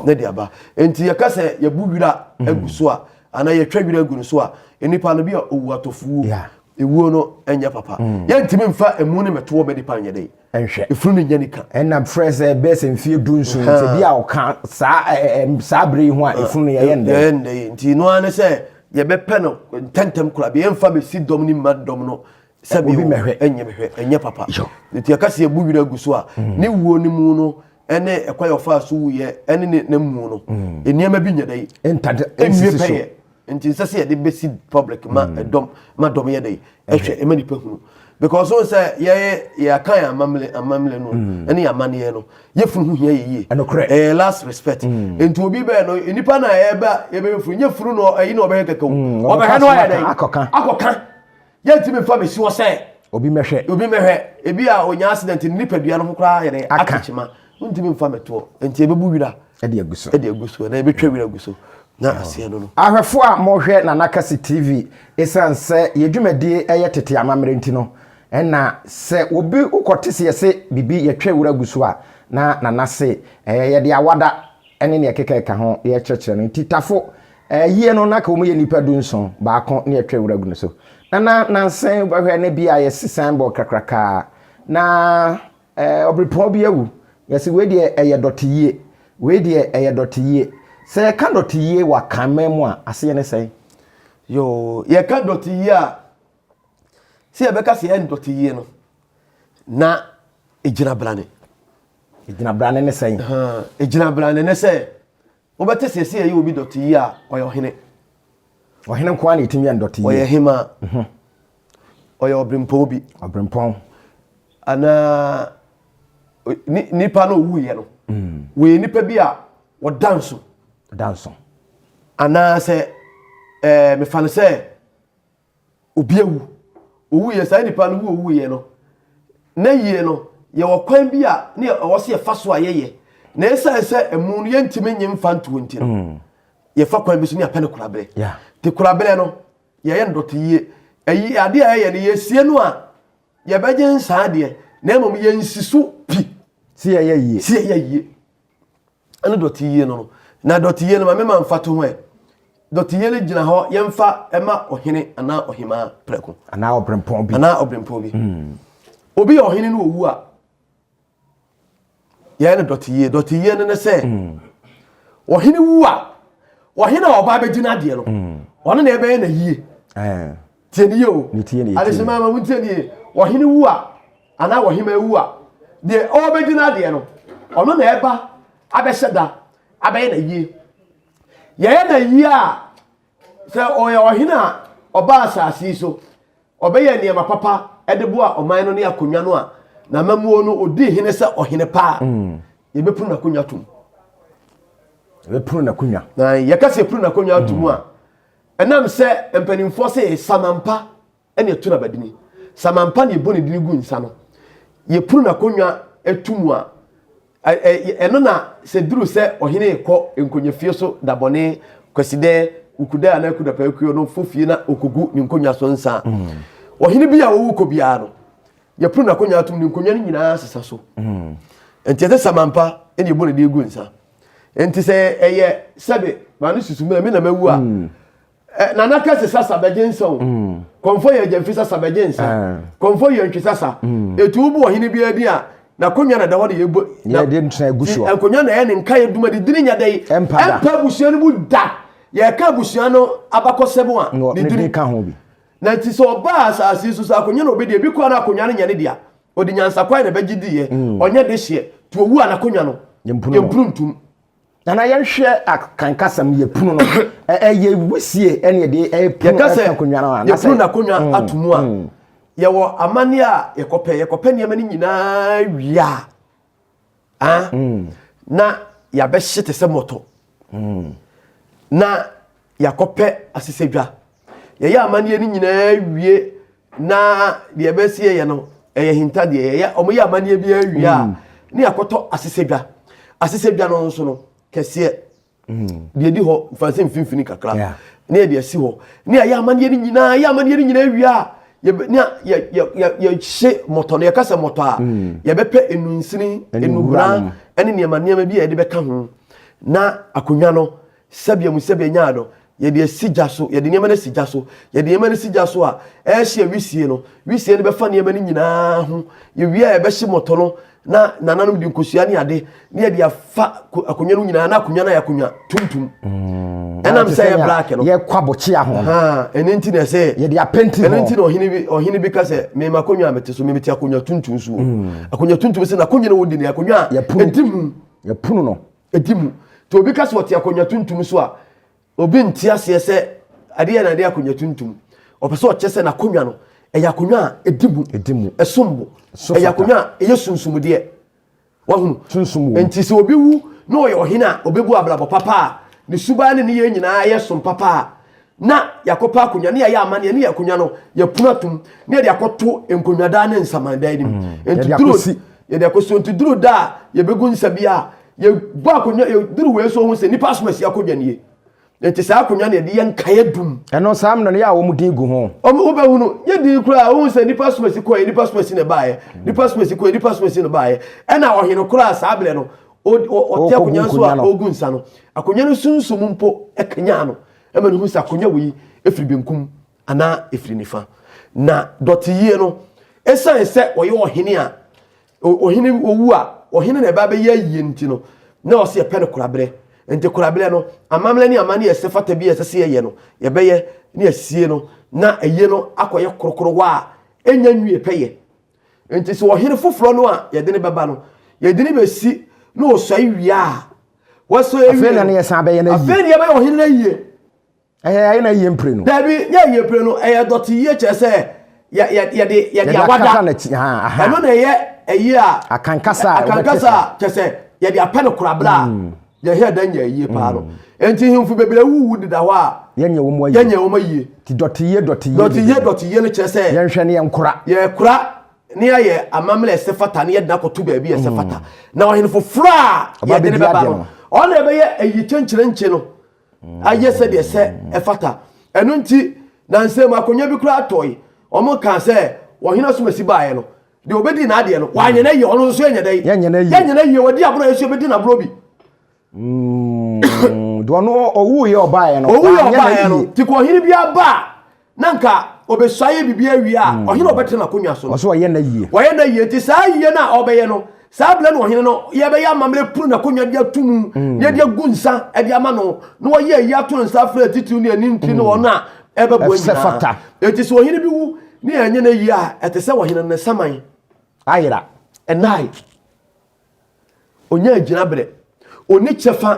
Ne de aba. Enti yɛka sɛ yɛbu wira mm. agu so a, anaa yɛtwa wira agu no so a, nipa no bi a owu atɔfo wuo. Ewuo no ɛnyɛ papa. Mm. Yɛntumi nfa emu ne mɛtoɔ mɛ nipa nyɛ dɛ. Nhwɛ. Efunu no nyɛ nika. Ɛna frɛ sɛ bɛyɛ sɛ mfie du nson sɛ bi a ɔka saa ɛɛ saa bere yi ho a efunu no yɛyɛ ndɛ. Yɛyɛ ndɛ yi nti no ara ne sɛ yɛbɛpɛ no ntɛntɛm koraa bi yɛmfa bɛsi dɔm no mma dɔm no sɛbi obi mɛhwɛ ɛnyɛ mehwɛ ɛnyɛ papa nti yɛka sɛ yɛbu werɛ agu so a mm. ne wuo no mu no ɛne ɛkwan yɛ ɔfaa so wuyɛ ɛne ne ne mu no mm. nneɛma bi nyɛ dɛ ɛnwie pɛyɛ nti nsɛ sɛ yɛde bɛsi public ma mm. ɛdɔm ma dɔm yɛ dɛ ɛhwɛ ɛma nipa hunu because wɔn sɛ yɛyɛ yɛaka yɛn amammerɛ amammerɛ no mm. ɛne yɛn amanneɛ no yɛ funu ho hia yɛ yie ɛnokorɛ ɛyɛ last respect mm. nti obi bɛyɛ no nipa na ɛbɛ yɛbɛyɛ funu nyɛ funu no ɛyi na ɔbɛyɛ kɛkɛ o mm, ɔbɛhwɛ no ayɛ dɛ akɔka akɔka yɛntumi nfa bɛsi hɔ sɛ obi mɛhwɛ obi mɛhwɛ ebi a onya accident ne nipadua no ho koraa yɛ dɛ akakyima ntumi nfa mɛtoɔ nti ebebu wira ɛde agu so ɛde agu so ɛna ebetwa wira agu so na aseɛ no no. Ahwɛfoɔ a mohwɛ Nana Kasi TV, ɛsiane sɛ yɛn dwumadie yɛ tete amammerɛ nti no, ɛna sɛ obi wokɔte sɛ yɛse biribi yɛtwa wura gu so a, na Nana se ɛɛ yɛde awada ne nea ɛkeka ɛka ho yɛkyerɛkyerɛ no. Nti Tafo ayie no na ka wɔn yɛ nnipa dunson, baako ne yɛtwa wura gu no so. Nana nansa yi wobɛhwɛ na bi a yɛsi signboard kakrakaa na Ɛɛ ɔberepɔn bi awu. Yɛse wei deɛ ɛyɛ dɔte yie. Wei deɛ ɛyɛ dɔte yie. Sɛ yɛka dɔte yie wɔ Akanman mu a, aseɛ ne sɛn? Yoo, yɛka dɔte yie a, sɛ yɛbɛka sɛ yɛn dɔte yie no, na ɛgyina brane. Ɛgyina brane ne sɛn? Ɛgyina brane ne sɛ, Wobɛte sɛ sɛ yɛyɛ obi dɔte yie a, ɔyɛ ɔhene. Ɔhene nko ara na ɛtumi yɛ no dɔte yie. Ɔyɛ hemaa. Mhm. Ɔyɛ ɔbrempɔn bi. Ɔbrempɔn. Anaa nipa no owuiɛ no, mm. wɔyɛ nipa bi a wɔda nso. Da nso. Anaa sɛ ɛɛ mefa no sɛ obi awu owuiɛ saa nipa no wu owuiɛ no na yie no yɛwɔ kwan bi a ne ɛwɔ sɛ yɛfa so a yɛyɛ na ɛsiane sɛ ɛmu no yɛntumi nye mfa ntoɔ nti no mm. yɛfa kwan bi so ne yɛapɛ no koraberɛ nti koraberɛ no yɛyɛ no dɔte yie ɛyi adeɛ a yɛyɛ no yɛsie no a yɛbɛgye nsaa deɛ na mmom yɛnsi so pi si yɛyɛ yie si yɛyɛ yie ɛne dɔte yie no no na dɔte yie no ma mema mfa to ho ɛ dɔte yie no gyina hɔ yɛmfa ɛma ɔhene anaa ɔhemaa prɛko anaa ɔbrempɔn bi anaa ɔbrempɔn bi hmm. obi yɛ ɔhene no owu a yɛyɛ no dɔte yie dɔte yie no ne sɛ hmm. ɔhene wu a ɔhene a ɔba abɛgye no adeɛ no hmm. ɔno na ɛbɛyɛ na yie eh. tie ne yie o adehyema ma mo tie ne yie ɔhene wu a anaa ɔhemmaa wu a, deɛ ɔrebɛdi n'adeɛ no, ɔno na ɛba abɛhyɛ da abɛyɛ n'ayie. Yɛyɛ n'ayie a, sɛ ɔyɛ ɔhene a ɔba asase yi so, ɔbɛyɛ nneɛma papa de boa ɔman no ne akonnwa no a, n'amammuo no, ɔdi hene sɛ ɔhene pa a, mm. yɛbɛpunu n'akonnwa tom. Yɛbɛpunu n'akonnwa. Na yɛka sɛ yɛpunu n'akonnwa atom a, ɛnam sɛ mpanimfoɔ sɛ samampa ɛna ɛto no abadini. Samampa na yɛbɔ ne dini gu nsa no. Yɛpunu n'akonnwa to mu a, ɛno na sɛ duru sɛ ɔhene rekɔ nkonnwafie so da bɔne Kwasidɛ, Wukudɛ anaa Kudapaakuo no fo fie na ɔkɔgu ne nkonnwa so nsa a, mm. ɔhene bi a ɔwu kɔ biara no, yɛpunu n'akonnwa atom ne nkonnwa no nyinaa sesa so. Mm. Nti ɛsɛ samampa ɛna yɛbɔ ne din gu nsa. Nti sɛ ɛyɛ sɛbe maa no susu mɛ me na mawu a, mm. Eh, Nana kɛse sasa bɛgye nsa o. Mm. Kɔmfɔ yɛ agyamfi sasa bɛgye nsa. Eh. Kɔmfɔ yɛ ntwi sasa. Mm. Etu wo bu ɔhene bi adi a n'akonnwa na da hɔ de yɛbɔ. Na yɛde ntena egu soɔ. Nkonnwa na ɛyɛ ne nka yɛ duma de dini nya dɛ yi. Ɛmpa da. Ɛmpa abusua no mu da. yɛka abusua no abakɔsɛm a, ne din ka ho bi. Na nti sɛ ɔbaa asase yi so sɛ akonnwa na ɔbɛdi, ebi koraa na akonnwa no nyɛ ne dea. Ɔde nyansakwan na ɛbɛgye diiɛ. Ɔnyɛ dehyeɛ. Nti ɔwu a n'akonnwa no, yɛmpunu ntom. Nana yɛnhwɛ akankasɛm yɛpunu no. Ɛyɛ wisie ɛne yɛde ɛpunu Yɛka sɛ akonnwa no a. Yɛpunu n'akonnwa ato mu a, yɛwɔ amanneɛ a yɛkɔpɛ. Yɛkɔpɛ nneɛma no nyinaa wie a, ah, na yɛabɛhye te sɛ mmɔtɔ. Na yɛakɔpɛ asesɛdwa. Yɛyɛ amanneɛ no nyinaa wie na deɛ ɛbɛsi yɛyɛ no ɛyɛ hinta deɛ yɛyɛ wɔn yɛ amanneɛ bi awie a mm. ne yɛakɔtɔ asesɛdwa asesɛdwa no nso no kɛseɛ mm. deɛ di hɔ mfanse mfimfini kakra ne yɛde asi hɔ ne yɛayɛ amanneɛ no nyinaa yɛ amanneɛ no nyinaa wie a ne yɛ yɛ yɛ yɛhye mɔtɔ no yɛka sɛ mɔtɔ a mm. yɛbɛpɛ enunsini enubra ɛne nneɛma nneɛma bi a yɛde bɛka ho na akonnwa no Sɛbea mu sɛbea nyaa no, yɛde asi gya so, yɛde nneɛma no asi gya so. Yɛde nneɛma no si gya so a, ɛrehye a wisie no, wisie no bɛfa nneɛma no nyinaa ho. Yɛwie a yɛbɛhye mmɔtɔ no na nananom de nkosua ne ade ne yɛde afa akonnwa no nyinaa na akonnwa no ayɛ akonnwa tuntum. Mm. Ɛnam sɛ yɛ black no. Yɛkɔ abokyea ho. Ɛno nti na ɛsɛ. Yɛde apɛnti ho. Ɛno nti na ɔhene bi ɔhene bi ka sɛ mema akonnwa a mete so mete akonnwa tuntum so. Mm. Akonnwa tuntum sɛ n'akonnwa no wɔdi ne akonnwa a ɛdi mu. Yɛpunu no. Ɛdi mu. Nti obi ka sɛ ɔte akonnwa tuntum so a, obi nte aseɛ sɛ adeɛ na ɛde akonnwa tuntum. Ɔpɛ sɛ ɔkyɛ sɛ n'akonnwa no, ɛyɛ akonnwa a ɛdi mu. Ɛdi mu. Ɛsom bo. Ɛyɛ akonnwa a ɛyɛ sunsumdeɛ. Wahunu? Sunsum wɔ. Nti sɛ obi wu na ɔyɛ ɔhene a, ɔbɛbu abrabɔ papa a, ne suban ne ne yɛ nyinaa yɛ som papa a, na yɛakɔpɛ akonnwa ne yɛayɛ amanneɛ ne yɛ akonnwa no yɛpono atom ne yɛde akɔto nkonnwadan ne nsamandan no mu. Mm. Nti duru yɛde akɔsi nti duru da a yɛbɛgu nsa bi a yɛbɔ akonnwa yɛduru wei so ho sɛ nipa asom asi akonnwa nie. Nti saa akonnwa no yɛde yɛ nkaeɛ dum. Ɛno saa mmerɛ no yɛ a wɔn din gu ho. Wɔn wobɛhunu nyɛ din koraa wohu sɛ nipa asom asi kɔɛ nipa asom asi na ɛbaeɛ nipa asom asi kɔɛ nipa asom asi na ɛbaeɛ ɛna ɔhene koraa saa berɛ no ɔte akonnwa so a ɔgu nsa no akonnwa no sunsum mpo ɛkanyan no ɛma no hu sɛ akonnwa wei ɛfiri benkum anaa ɛfiri nifa na dɔteyie no ɛsiane sɛ ɔyɛ ɔhene a ɔhene owu a ɔhene na ɛba bɛyɛ ayie nti no na ɔsɛ yɛpɛ no koraberɛ nti koraberɛ no amammerɛ ne amanne ɛsɛ fata bi a ɛsɛ sɛ yɛyɛ no yɛbɛyɛ ne asie no na ayie no akɔyɛ korokorowa a ɛnya nwie pɛyɛ nti sɛ ɔhene foforɔ no a yɛde no bɛba no yɛde no bɛsi na ɔsɔe wie a wɔsɔe wie afei na yɛsan bɛyɛ no ayie afei na yɛbɛyɛ ɔhene no ayie ɛyɛ ayɛ na ayie mpire no dabi nyɛ ayie mpire no ɛyɛ dɔte yie kyerɛ sɛ yɛde yɛde awada ɛno na ɛyɛ ayie a akankasa akankasa a kyerɛ sɛ yɛde apɛ no korabla a mm. yɛhɛ da nyɛ ayie paa no mm. nti hemfo bebree wuwu deda hɔ a yɛnyɛ wɔn ayie yɛnyɛ wɔn ayie ti dɔte yie dɔte yie dɔte yie dɔte yie no kyerɛ sɛ yɛnhwɛ ne yɛnkora yɛkora ne yɛayɛ amammerɛ ɛsɛ fata ne yɛde akɔto baabi ɛsɛ fata mm. na ɔhene foforɔ a yɛde ne bɛba no ɔno na ɛbɛyɛ ayi kyenkyerenkye no ayɛ sɛdeɛ sɛ ɛfata ɛno nti na nsɛm akonnwa bi koraa tɔe wɔn kaa sɛ ɔhene asomasi baeɛ no deɛ ɔbɛdi n'adeɛ no wanyɛ no yie ɔno nso yɛnyɛ dɛ yɛnyɛ no yie yɛnyɛ no yie wɔdi aborɔ yɛ nso yɛbɛdi n'aborɔ bi mm, deɛ ɔno ɔwuiɛ ɔbaeɛ no ɔwuiɛ ɔbaeɛ no nti kɔ ɔhene bi aba a na nka ɔbɛsua yɛ biribi awie a mm. ɔhene ɔbɛtena n'akonnwa so no ɔsɛ ɔyɛ no yie wɔyɛ no yie nti saa yie no a ɔbɛyɛ no saa berɛ no ɔhene no yɛbɛyɛ amammerɛ punu n'akonnwa de ato mu mm. na yɛde agu nsa de ama no na wɔyɛ ayi ato nsa afrɛ atitiriw ne ani ntiri ne mm. wɔn a ɛbɛboa nyinaa enti sɛ ɔhene bi wu ne yɛnyɛ no yie a ɛte sɛ ɔhene no ne saman ayera ɛnae ɔnya gyinaberɛ ɔni kyɛfa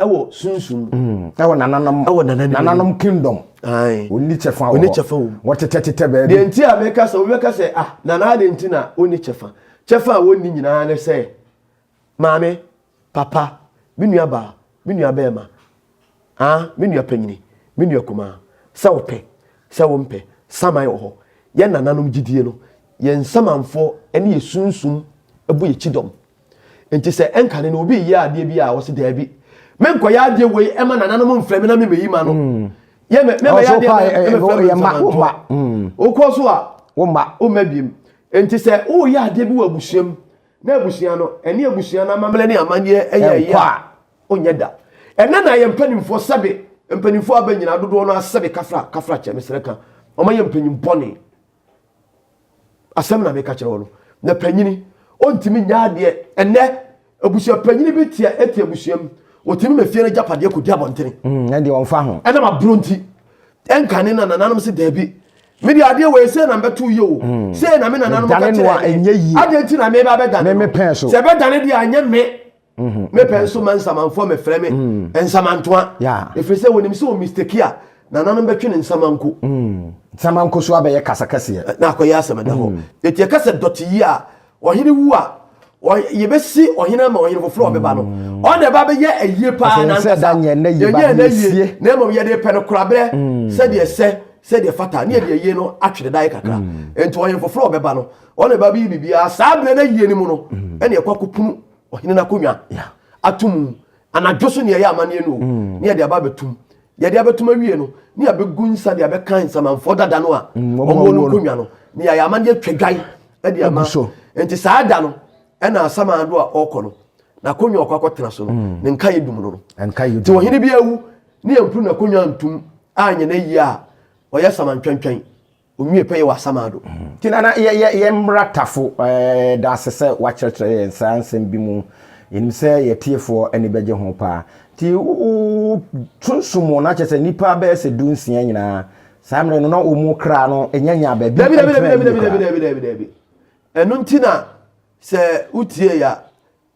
ɛwɔ sunsum mu mm, ɛwɔ nananom ɛwɔ nananom nananom kingdom ɔni kyɛfa wɔ ɔni kyɛfa wɔ mu wɔtetɛtetɛ baabi deɛ nti a meka sɛ wobɛka sɛ ah nana ade nti na ɔni kyɛfa kyɛfa a wɔnni nyinaa ne sɛ maame papa me nua baa me nua bɛrima ah me nua panyini me nua kumaa sɛ wopɛ sɛ wompɛ saman wɔ hɔ yɛn nananom gyidie no yɛn nsamanfoɔ ne yɛ sunsum bɔ yɛ kyidɔm Nti sɛ ɛnkane no obi yɛ adeɛ bi a wɔsi daabi menkɔyɛ adeɛ wei ɛma nananom mfrɛ me na memɛyi ma no mm. yɛ mɛ mɛbɛyɛ adeɛ mɛmɛfrɛ me nsamantoɔ mm. wokɔ so a womma womma biem nti sɛ woyɛ adeɛ bi wɔ abusua mu na abusua no ɛne abusua no amammerɛ ne amanneɛ ɛyɛ ɛyɛ a onyɛ da ɛnɛ na yɛ mpanimfoɔ sɛbe mpanimfoɔ aba nyinaa dodoɔ no asɛbe kafra kafra kyɛ mesrɛ ka wɔn ayɛ mpanyin bɔne Asɛm na meka kyerɛ wo no. Na panyini, ɔntumi nyɛ adeɛ. Ɛnnɛ, abusua panyini bi te ɛte abusua mu. Wɔtumi ma fie no agyapadeɛ kɔdi abɔntene. Ɛndeɛ ɔmfa ho. Ɛnam aborɔ nti. Ɛnkane na nananom se daabi. Me deɛ adeɛ wei sei na mbɛto yie o. Sei na me nananom ka kyerɛɛ me. Adeɛ nti na meba abɛdane no. Sɛ ɛbɛdane deɛ a ɛnyɛ me. Me pɛ nso ma nsamanfoɔ mefrɛ me nsamantoa. Ɛfiri sɛ wɔnim sɛ wɔ mistake a nananom bɛtwe ne nsamanko. Nsamanko so abɛyɛ kasa kɛseɛ. Na akɔyɛ asɛm ɛda hɔ. Eti ɛka sɛ dɔte yi a ɔhene wu a yɛbɛsi ɔhene ama ɔhene foforɔ a ɔbɛba no. Ɔna ɛba bɛyɛ ayie paa nankasa. Yɛnyɛ ɛnɛ yie na mmom yɛde pɛ no koraberɛ sɛdeɛ sɛ sɛdeɛ fata ne yɛde ayie no atwere daeɛ kakra. Nti ɔhene foforɔ a ɔbɛba no ɔna ɛba bɛyɛ biribiara saa berɛ no ayie no mu no ɛna ɛkɔ akɔpunu ɔhene no akonnwa ato mu anadwo so ne ɛyɛ amanneɛ no o mm. ne yɛde aba abɛtum yɛde abɛtum awie no ne yɛabɛgu nsa de abɛka nsamanfoɔ dada no a mm, ɔmɔ no nkonnwa no ne yɛayɛ amanneɛ twa dwan de ama nti saa da no ɛna asamando a ɔrekɔ no n'akonnwa ɔkɔ akɔtena so no mm. ne nka yɛ dum no no nti ɔhene bi awu ne yɛmpuru n'akonnwa ntum anyɛ no yie a ɔyɛ samantwɛntwɛn Onwie pɛyɛ wɔ asamando. Nti nana yɛ yɛ yɛ mmratafo ɛɛ da ase sɛ wakyerɛkyerɛ yɛn saa nsɛm bi mu. Yɛnim sɛ yɛ tiefoɔ ani bɛgye ho paa. Nti wo sunsum mu na kyerɛ sɛ nnipa bɛyɛ sɛ dunsia nyinaa saa mmerɛ no na wɔn kra no nya nyaa baabi Dabi dabi dabi ntena dabi yie dabi koraa. dabi dabi dabi. Ɛno nti na sɛ wotie ya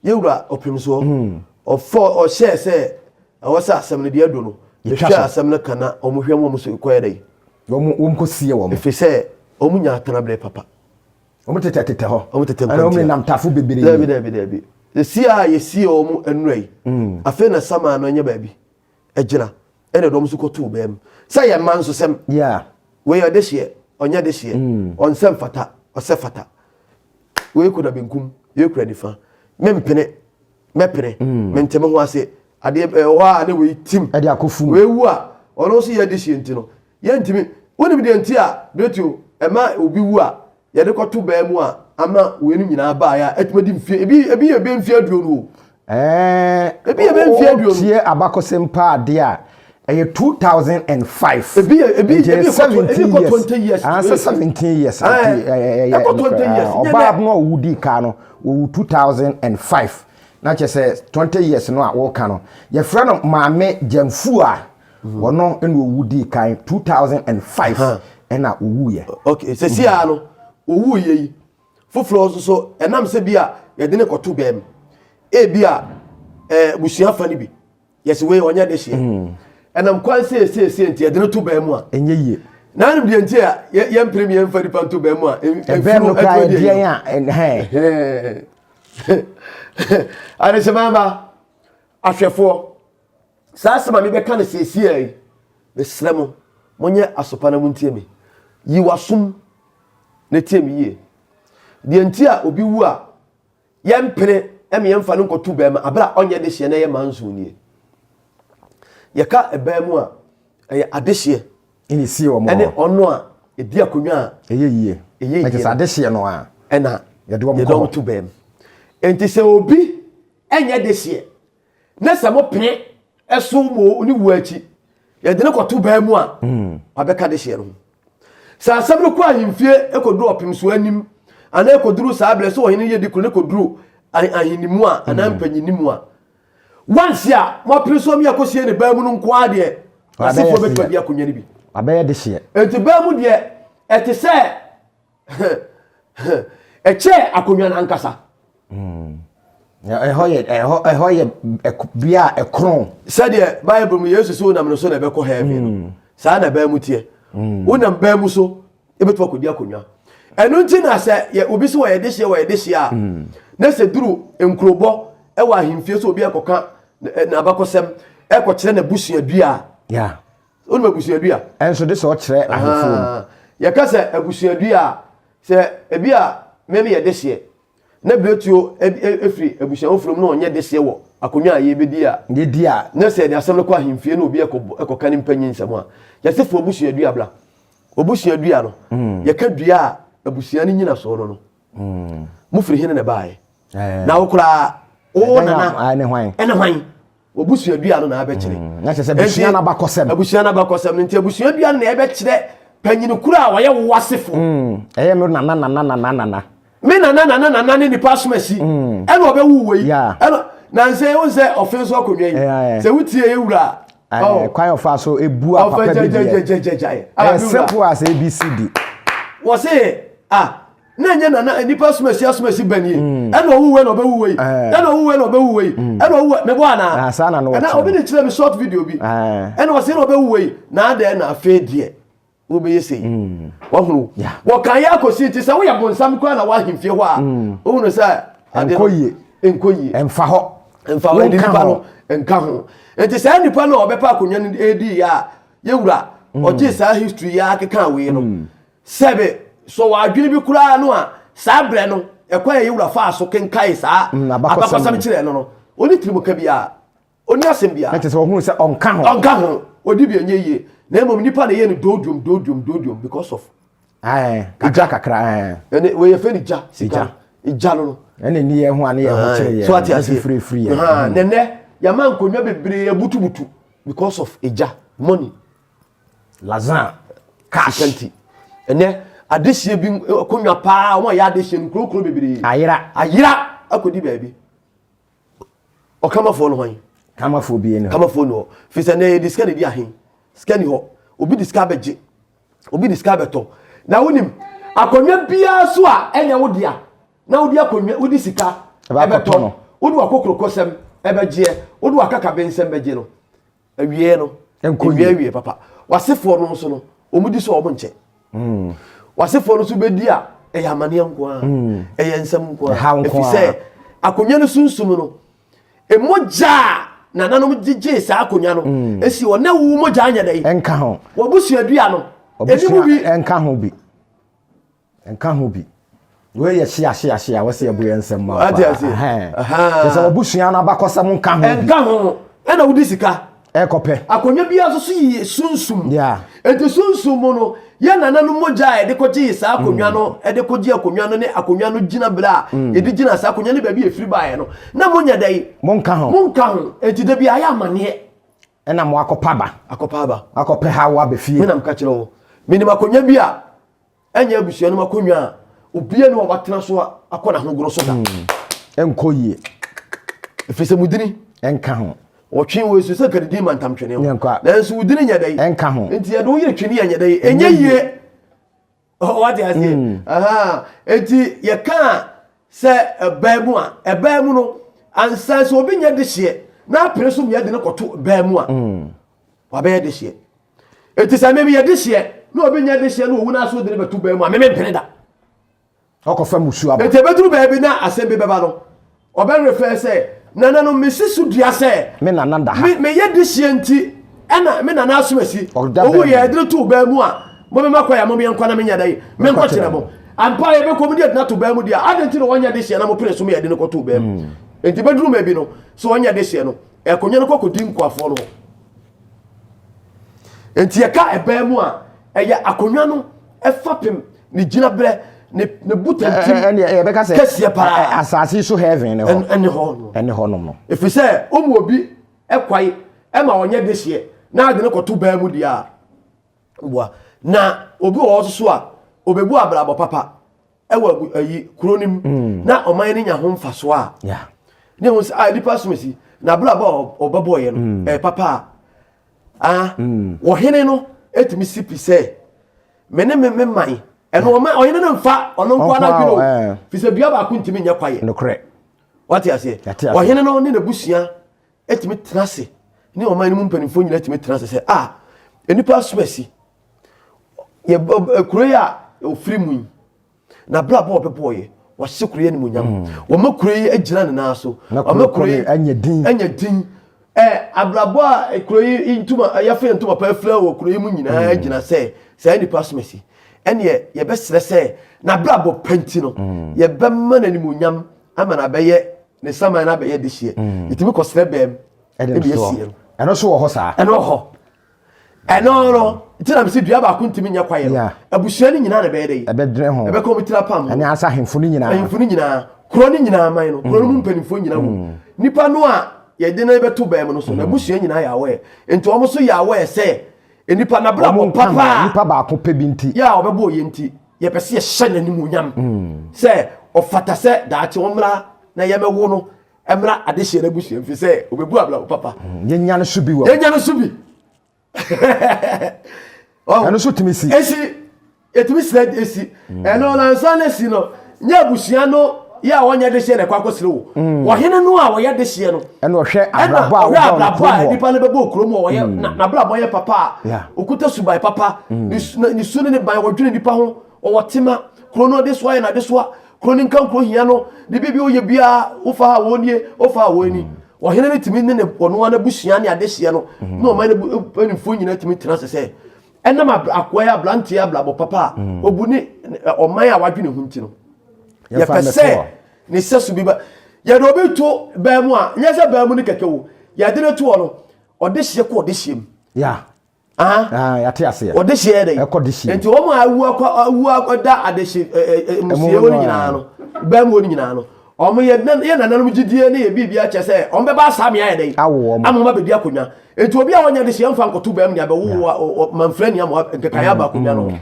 Yɛwura ɔpem soɔ, ɔfɔ ɔhyɛɛ sɛ ɛwɔ sɛ asɛm no deɛ adu no, yɛhwɛ asɛm no ka na wɔn hwɛ wɔn so kɔyɛ dɛ. Wɔn wɔn kɔ sie wɔn. Ɛfiri sɛ wɔn nya atenaberɛ papa. Wɔn tetɛ tetɛ hɔ. Wɔn tetɛ nkontia. Ɛna wɔn nenam tafo bebree. Dɛbi dɛbi dɛbi. Esi a yɛsie wɔn nnura yi. Afei na samaa no anya baabi agyina ɛna ɛde wɔn nso kɔtoo bɛn mu. Sɛ yɛn mma nso sɛm. Yeah. Wei ɔdehyeɛ ɔnyɛ dehyeɛ. Ɔnsɛ mfata ɔsɛ fata. Wei kura benkum, wei kura nifa. Mempene, mɛpene, mm. mente me ho ase. Adeɛ ɛwɔ hɔ a ne wei tim. Ɛde akɔ fum. Wei wu a, ɔno nso yɛ adehyeɛ nti no, yɛntumi. Wonim deɛ nti a, Betio, ɛma obi wu a, yɛde kɔto baa mu a, ama wei no nyinaa baeɛ a, ɛtumi di mfie, ebi ebi yɛ bɛ mfie aduonu o. Ɛɛ, Ebi yɛ bɛ mfie aduonu. Tie abakɔsɛm paa adeɛ a, ɛyɛ 2005. Ebi yɛ ebi Nti ebi kɔ 17 ebi kɔ 20 years. Ansa 17 years. Ɛɛ, Nti, ɛyɛ ɛkɔ 20 years. Nyɛ Ɔbaa dɛ. no a ɔwu dii kaa no, wɔwu 2005. Na kyerɛ sɛ 20 years no a wɔreka no, yɛfrɛ no Maame Gyamfua. Wɔno na ɔwu dii kan 2005 ɛna ɔwuiɛ. Okay, sɛsi a no, ɔwuiɛ yi, Foforɔ nso so, ɛnam sɛ bi a yɛde no kɔto bɛm, ebi a ɛɛ busua fa no bi, yɛsi wei ɔnyɛ de hyeɛ. Mm. Ɛnam kwan seeseesei nti yɛde no to bɛn mu a. Ɛnyɛ yie. Na anim deɛ nti a yɛmpere mi yɛmfa nipa nto bɛn mu a. Ɛbɛn mu koraa ɛdeɛn a ɛhɛn. Adehyemaba ahwɛfoɔ saa asɛm a mebɛka no seesie yi mesrɛ mo monyɛ asopa na montie me yi w'asom na tie me yie. Deɛ nti a obi wu a yɛmpene ɛma yɛmfa no nkɔto bɛrima abere a ɔnyɛ dehyeɛ na ɛyɛ manso nie. Yɛka ɛbɛn mu a ɛyɛ adehyeɛ ɛna esie wɔn ɛne ɔno a ɛdi akonnwa a ɛyɛ yie ɛyɛ yie ɛkyɛ sɛ adehyeɛ no a ɛna yɛde wɔn kɔ to bɛn mu. Nti sɛ obi ɛnyɛ dehyeɛ na sɛ mopene ɛso mo ne wuo akyi yɛde no kɔto baa mu a hmm. wabɛka de hyeɛ no ho sɛ asɛm no kɔ ahemfie kɔduru ɔpem so anim anaa kɔduru saa berɛ sɛ ɔhene yɛ di kuro ne kɔduru ahenni mu a anaa hmm. mpanyinni mu a wansi a moapere so mi akɔsie ne baa mu no nko ara deɛ asefoɔ bɛtuma bi akonnwa no bi abɛyɛ de hyeɛ nti baa mu deɛ ɛte sɛ ɛkyɛɛ akonnwa no ankasa. Hmm. ɛhɔ yɛ ɛhɔ ɛhɔ yɛ bea a ɛkorɔn. sɛdeɛ bible mu yesu sɛ wonam no so na ɛbɛkɔ heaven no hmm. saa na baa mu teɛ hmm. wonam baa mu so ɛbɛtumi akɔdi akonnwa ɛno nti na sɛ yɛ obi sɛ wɔyɛ dehyeɛ wɔyɛ dehyeɛ a na sɛ duru nkurobɔ ɛwɔ ahemfie sɛ obi ɛkɔka n'abakɔsɛm ɛkɔkyerɛ n'abusuadua a Wonim abusuadua? Ɛnso de sɛ ɔkyerɛ ahemfo mu. Yɛka sɛ abusuadua a, sɛ ebi a meme yɛ dehyeɛ na Biretuo efiri abusua foforɔ mu na ɔnyɛ dehyeɛ wɔ akonnwa a yɛbɛdi a, yɛdi a, na sɛ yɛde asɛm no kɔ ahemfie na obi ɛkɔka ne mpanyin nsɛm a, yɛse fa obusuadua bra. Obusuadua no, mm. yɛka dua a abusua no nyina soɔ no no. Mm. Mofiri hene na ɛbaeɛ? Eh. Na wo koraa, wo nana ɛne hwan? Ɛne hwan? Abusua dua no na abɛkyerɛ. Mm, na kyerɛ sɛ abusua no abakɔsɛm. Abusua no abakɔsɛm no nti abusua dua no na ɛbɛkyerɛ panyin koro a wɔyɛ wo asefo. Mm, ɛyɛ me nana nana nana nana. Me nana nana nana ne nipa asomasi. Mm. Ɛna ɔbɛwu wɔ yi. Ɛna Nansɛ wo sɛ ɔfe so akonnwa yi. Sɛ wotie yɛ wura. Oh. Kwan ɔfa so ebu a papa bi deɛ. Ɛyɛ simple as ABCD. Wɔse ah na ɛnyɛ nana nipa asomasi asomasi bɛn yi mm. ɛna ɔwu wei na ɔbɛwu wei eh. ɛna ɔwu wei na ɔbɛwu wei mm. ɛna ɔwu wei mebɔ anaa ah, ɛna obi de kyerɛ mi short video bi eh. ɛna ɔsɛ na ɔbɛwu wei na adɛn na afei deɛ wobɛyɛ sei mm. wahunu wɔka yɛ akɔsi nti sɛ woyɛ bonsam koraa na woahemfie hɔ a wohunu sɛ ade no nkɔ yie ɛmfa hɔ ɛmfa hɔ ɛde nipa no nka ho nti saa nipa no a ɔbɛpa akonnwa no ɛdi yɛ a yɛwura ɔgye saa history yɛ akeka wei no Sɛbe, sɔ wɔ adwene bi koraa no a, saa berɛ no, ɛkwan a yɛn wura faa so kenkae saa mm, abakɔsɛm kyerɛɛ no no, ɔnni tirimuka biara, ɔnni asɛm biara. Na kyerɛ sɛ ɔhunu sɛ ɔnka ho. Ɔnka ho. Ɔdi bi ɛnyɛ yie. Na mmom nipa na ɛyɛ no doodiom doodiom doodiom because of. Ɛɛ kakra kakra ɛɛ. Ɛne wɔyɛ fɛ ne gya sika gya no no. Ɛna ni yɛn ho ani yɛn ho kyerɛ yɛn. So ate aseɛ. Firi firi yɛn. Nɛnɛ yɛama nkonnwa bebree abutubutu because of egya money. Lazan cash. Sika nti. Ɛnɛ adehyeɛ bi akonnwa paa wɔn a yɛ adehyeɛ no kuro kuro bebree. Ayera. Ayera akɔdi baabi. Ɔkamafoɔ no hwan? Kamafoɔ bi ni hɔ. Kamafoɔ ni hɔ. Fi sɛ nɛ yɛde sika na ɛdi ahen. Sika ni hɔ. Obi de sika abɛgye. Obi de sika abɛtɔ. Na wonim akonnwa biara so a ɛnyɛ wo dea na wode akonnwa wode sika ɛbɛtɔ no wode wakokorokɔsɛm ɛbɛgyeɛ wode wakakabensɛm bɛgye no Awieɛ no, ɛwie awie papa. W'asefoɔ no nso no, wɔn di so a wɔn nkyɛ. Hmm. W'asefoɔ no nso bɛdi a, ɛyɛ amaneɛ nko ara, hmm. ɛyɛ nsɛm nko ara. Ɛfiri sɛ akonnwa no sunsum no, mogya a nananom gyegyee saa akonnwa no, hmm. esi hɔ na wo mogya anyɛ dɛ. Ɛnka ho. W'abusuadua no, ɛni mu bi. Ɛnka ho bi. Nka ho bi. Wei yɛ hyia hyia hyia wɔsi ɛbu yɛn nsɛm ma paa. Ate ase. Kyɛ sɛ wɔbusua no abakɔsɛm nka ho bi. Nka ho. Ɛna wodi sika. Ɛkɔpɛ. Akonnwa bi nso so yɛ sunsum. Yeah. Eti sunsum mu no, yɛn nananom mogya a yɛde kɔgye saa akonnwa no, mm. ɛde kɔgye akonnwa no ne akonnwa no gyina berɛ a mm. yɛde gyina saa akonnwa no baabi efiri baeɛ no, na monyɛ dɛ. Monka ho. Monka ho. Eti da bi ayɛ amaneɛ. Ɛna mo akɔpa ba. Akɔpa aba. Akɔpɛ ha wo abɛ fie. Menam ka kyerɛ wo. Menim akonnwa bi a ɛnyɛ abusua no mu akonnwa a obiara ni hɔ a watena so akɔ n'ahogoro so da. Hmm. Ɛnkɔ yie. Ɛfiri sɛ mudini. Ɛnka ho. Wɔtwe wɔ esu sɛ nka ne din ma ntamtwene ho. Nanso wo dini nyɛ dɛ. Ɛnka ho. Nti yɛde wo yere twene yɛ nyɛ dɛ. Ɛnyɛ yie. Wate aseɛ. Hmm. Nti yɛka sɛ ɛbaa mu a ɛbaa mu no ansa sɛ obi nyɛ dehyeɛ na apere so mmiɛ de no kɔto baa mu a hmm. wabɛyɛ dehyeɛ. Eti sɛ meme yɛ dehyeɛ na obi nyɛ dehyeɛ na owu n'aso de no bɛto baa mu a meme mpene da. Ɔkɔfa musu aba. Eti ebeduru baabi na asɛm bi bɛba no ɔbɛrefɛ sɛ nananom mesi so dua sɛ me nana da ha. Me meyɛ dehyeɛ nti ɛna me nana asomasi owu yɛ ɛde no too baa mu a mobɛma kwan a momeɛ nkɔ na menyɛ dɛn menkɔkyerɛ mo. Ampa yɛbɛkɔ mu de ɛde no ato baa mu deɛ adɛn nti na wɔnyɛ dehyeɛ na mopene so ma yɛde no kɔtoo baa mu. Hmm. Enti bɛduru baabi no sɛ wɔnyɛ dehyeɛ no akonnwa no kɔkɔdi nkoafoɔ no hɔ. Nti yɛka ɛbɛn mu a, ɛyɛ akonnwa no fapem, ne gyinaberɛ, ne ne botantim kɛseɛ paa. Asase so heaven ne hɔ. Ɛne hɔ no. Ɛne hɔ nom no. Ɛfiri sɛ ɔmu obi kwae ɛma ɔnyɛ dehyeɛ na ade no kɔto bɛn mu deɛ a boa. Na obi wɔ hɔ nso a ɔbɛbu abrabɔ papa. ɛwɔ ayi kuro no mu mm. na ɔman no nya ho mfasoɔ a ne ho sɛ ah nipa som si na abrabɔ a ɔbɛbɔɔyɛ no mm. ɛyɛ papa a ah mm. ɔhene no etumi si pi sɛ me ne me me man ɛno ɔman ɔhene no nfa ɔno nko ara adwene o eh. fi sɛ dua baako ntumi nyɛ kwaeɛ wate aseɛ ɔhene no ne n'abusua etumi tena ase ne ɔman no mu mpanimfoɔ nyinaa etumi tena ase sɛ ah nipa som asi yɛ kuro yi a ofiri mu yi na abrabɔ a ɔbɛbɔɔ yɛ wahyɛ kuro yi animuonyam mm. wɔma kuro yi agyina ne nan so wɔma kuro yi anya din anya din ɛ abrabɔ a kuro yi ntoma yɛfɛ yɛn ntoma pa afira wɔ kuro yi mu nyinaa mm. gyina sɛ saa nipa asomasi ɛneɛ yɛbɛsrɛ sɛ n'abrabɔ pɛnti no mm. yɛbɛma n'animuonyam ama n'abɛyɛ ne saman n'abɛyɛ dehyeɛ yɛtumi kɔsrɛ bɛm ɛde asie no ɛno so wɔ hɔ saa ɛno wɔ hɔ ɛno no nti na mesi dua baako ntumi nyɛ kwaeɛ no abusua no nyinaa na ɛbɛyɛ dɛ ɛbɛdwene ho ɛbɛka wɔn tiri apam ho ɛne asa ahemfo no nyinaa ahemfo no nyinaa kuro no nyinaa man no kuro no mu mm. mpanimfoɔ nyinaa wɔ mm. nipa no a yɛde no bɛto bɛn mu no so na mm. abusua nyinaa yɛ awɔɛ nti wɔn nso yɛ awɔɛ sɛ nipa n'abrabɔ papa nipa baako pɛ bi nti yɛ a ɔbɛbɔ yɛ nti yɛpɛ sɛ yɛhyɛ n'animuonyam sɛ ɔfata sɛ daakye wɔn mmra na yɛmɛwo no. Ɛmmra adehyeɛ no abusua mfi sɛ ɔbɛbu abrabɔ papa. Yɛnya no so bi wɔ. Yɛnya no so bi. Ɛno so tumi si. Esi ɛtumi sira esi. Ɛno nansa no si no nyɛ abusua no yɛ a wɔnyɛ dehyeɛ na ɛkɔ akɔsere wo. Ɔhene no a wɔyɛ dehyeɛ no. Ɛna ɔhwɛ abrabɔ a wɔbɔ no kurom hɔ. Nipa no bɛbɔ kurom hɔ wɔyɛ n'abrabɔ yɛ papa a okuta suban papa. Ne su ne ne ban wɔdwene nipa ho ɔwɔ tema kuro no adesoa yɛ n'adesoa kuro no nka nkuro hia no ne biribi ɔyɛ biara wofa ha wɔn nie wofa ha wɔn ni ɔhene no tumi ne ne ɔno ara n'abusua ne adehyeɛ no na ɔman no mpanimfoɔ nyinaa tumi tena ase sɛ ɛnam akoa yi aberanteɛ abrabɔ papa a mm. obu ne ɔman a wadwene ho nti no yɛpɛ sɛ ne sɛ so bi ba yɛde obi to bɛn mu a nyɛ sɛ bɛn mu no kɛkɛ o yɛde no to hɔ no ɔde hyeɛ kɔ ɔde hyeɛ mu. Ah, yɛate aseɛ. Wɔde hyeɛ dɛ. Ɛkɔ de hyeɛ. Nti wɔn a awu akɔ awu akɔda adehye ɛɛ mmusie hɔ no nyinaa no, bɛn mu hɔ no nyinaa no, wɔn yɛ yɛ nananom gyidie ne yɛ biribi akyɛ sɛ wɔn bɛba asa amea yɛ dɛ. Awo wɔn. Ama wɔn abɛdi akonnwa. Nti obi a wɔnyɛ de hyeɛ mfa nkɔto bɛn mu ne abɛwo manfrɛ ni ama nkekaeɛ aba akonnwa no.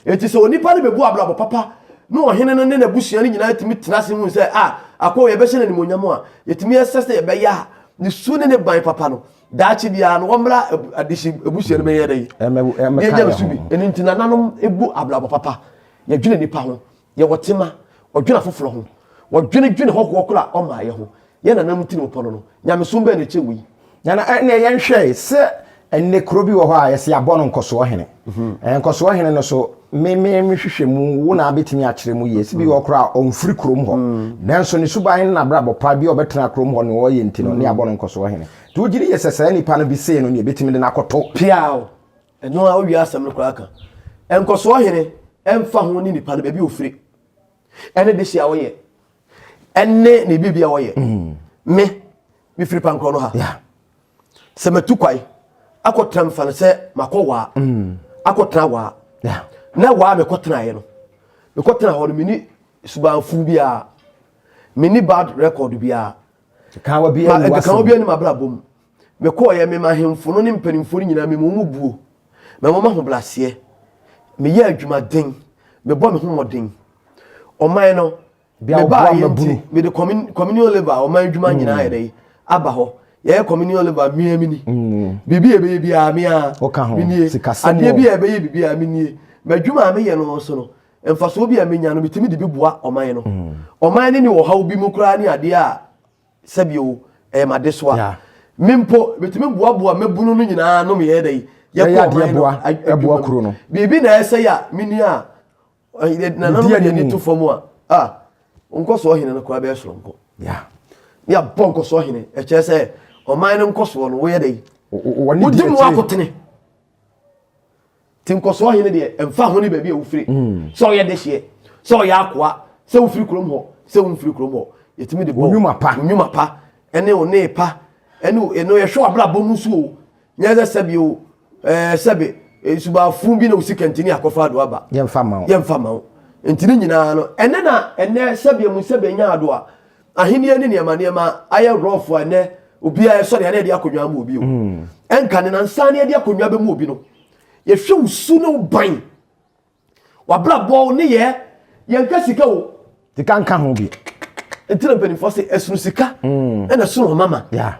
Nti sɛ onipa no bɛbu abrabɔ papa na ɔhene no ne n'abusua no nyinaa tumi tena ase hu sɛ a akɔ yɛbɛhyɛ no animuonyam a yɛtumi ɛsɛ sɛ yɛbɛyɛ a ne su ne ne ban papa no Daakye biara no, wɔmmra adehye abusua no bɛyɛ dɛ. Yɛgya no so bi. Ɛno nti nananom bu abrabɔ papa. Yɛdwene nnipa ho. Yɛwɔ tema. Wɔdwene afoforɔ ho. Wɔdwene dwene hɔhoɔ koro a ɔmmaeɛ ho. Yɛn nananom tirimupɔ no no, nyamesom bɛn na ɛkyɛn wei? Nana, ɛnneɛ yɛnhwɛ sɛ ɛnnɛ kuro bi wɔ hɔ a yɛsɛ yɛabɔ no nkɔsoɔ hene. Mhm. Nkɔsoɔ hene no so, me me mehwehwɛ mu wo na abɛtumi akyerɛ mu yie. Sɛ bi wɔ koraa a ɔmfiri kurom hɔ. Mm. Nanso ne suban ne n'abrabɔ pa bi a ɔbɛtena kurom hɔ ne ɔyɛ nti no, ne yɛabɔ no nkɔsoɔ hene. Nti wogye di yɛ sɛ saa nipa no bi sei no ne ebetumi de no akɔto. Piaw! Ɛno a wowie asɛm no koraa ka. Nkɔsoɔ hene ɛmfa ho ne nipa no baabi a ofiri, ɛne dehye a ɔyɛ, ɛne ne biribi a ɔyɛ. Mm. Me, mefiri pankorɔ no ha. Yeah. Sɛ matu kwae akɔtena mfa no sɛ makɔ waa, mm. akɔtena waa. Yeah. Na waa mekɔtenaeɛ no, mekɔtena hɔ no menni subanfo biara, menni bad record biara. Nkekawa biara nni w'asɛm mu. Nkekawa biara nni m'abrabɔ mu. Mekɔeɛ, mema ahemfo no ne mpanimfoɔ no nyinaa, mema wɔn buo, mema wɔn ahobrɛaseɛ. Meyɛ adwumaden, mebɔ me ho mmɔden. Ɔman no, mebaeɛ nti, mede communion labour, ɔman adwuma nyinaa yɛ dɛ aba hɔ. Yɛyɛ communion labour, mmea mini. Mm. Biribi a ɛbɛyɛ biara, mmea menie. Adeɛ bi a ɛbɛyɛ biribiara, menie. M'adwuma a meyɛ no nso no, mfasoɔ bi a menya no metumi de bi boa ɔman no mm. ɔman no ne ɔhaw bi mu koraa ne adeɛ a sɛbio ɛyɛ m'adesoa me mpo metumi boaboa mɛbunu no nyinaa nom yɛ dɛ yɛkɔ ɔman no adwuma kuro no biribi na ɛsɛ yɛ a me nua a nananom de ani to fam a a nkɔsoɔ hene no koraa bɛyɛ soronko ne abɔ nkɔsoɔ hene ɛkyerɛ sɛ ɔman no nkɔsoɔ no woyɛ dɛ wodi mu akotene Nti nkɔsoɔ hene deɛ ɛmfa ho ne baabi a wofiri mm. sɛ ɔyɛ dehyeɛ sɛ ɔyɛ akoa sɛ wofiri kurom hɔ sɛ womfiri kurom hɔ yɛtumi de bɔ nnwuma pa nnwuma pa ɛne wo nee pa ɛne ɛno yɛhwɛ w'abrabɔ mu nso o nyɛ sɛ sɛbi o ɛɛ sɛbi nsubaafo bi na osi kɛntini akɔfa ado aba yɛmfa ma wo yɛmfa ma wo nti ne nyinaa no ɛnɛ na ɛnɛ sɛbi mu sɛbi nya ado a Ahenni ne nneɛma nneɛma ayɛ rɔfo a ɛnɛ obiara ɛsɔre a na yɛde akonnwa ama obi o. Mm. Ɛnka ne nansa ne yɛde akonnwa bɛmu obi no. Yɛhwɛ wo su ne wo ban. Wabrabɔ ne yɛ yɛnka sika o. Sika nka ho bi. Nti na mpanimfoɔ se ɛsono sika mm. ɛna ɛsono ɔmama. Yeah.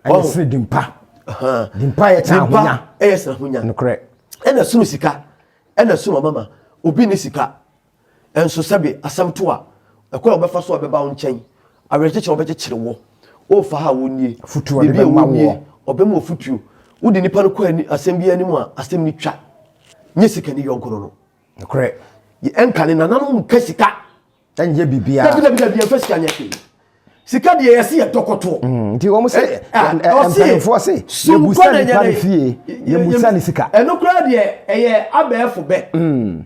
Ɛna ɛsono dimpa. Dimpa yɛ kyɛn ahonya. Ɛyɛ sɛ ahonya. Nokorɛ. Ɛna ɛsono sika ɛna ɛsono ɔmama. Obi ne sika. Nso sɛbe asɛm to a, ɛkwan a wɔbɛfa so a ɛbɛba wo nkyɛn, awerɛkyekyere a wɔbɛkyekyere wo, wofa ha a wɔnnie, Afotuo a ɔde baabi a bɛma wɔnnie, woɔ. ɔbɛma wo afotuo. Wode nipa no kɔ ani, asɛm bi anim a, asɛm no twa. Nyɛ sikani yɔnko no no. Nokorɛ. Yɛ- Ɛnka ne nananom nka sika. Ɛnyɛ biribiara. Dabi, dabi, dabi, yɛmfa sika nyɛ hwee. Sika deɛ yɛse yɛ dɔkɔtoɔ. Mm, nti wɔn sɛ mpanimfoɔ se yɛbusa nipa ne fie, yɛbusa ne sika. Ɛno koraa deɛ ɛyɛ abɛɛfo bɛ. Mm.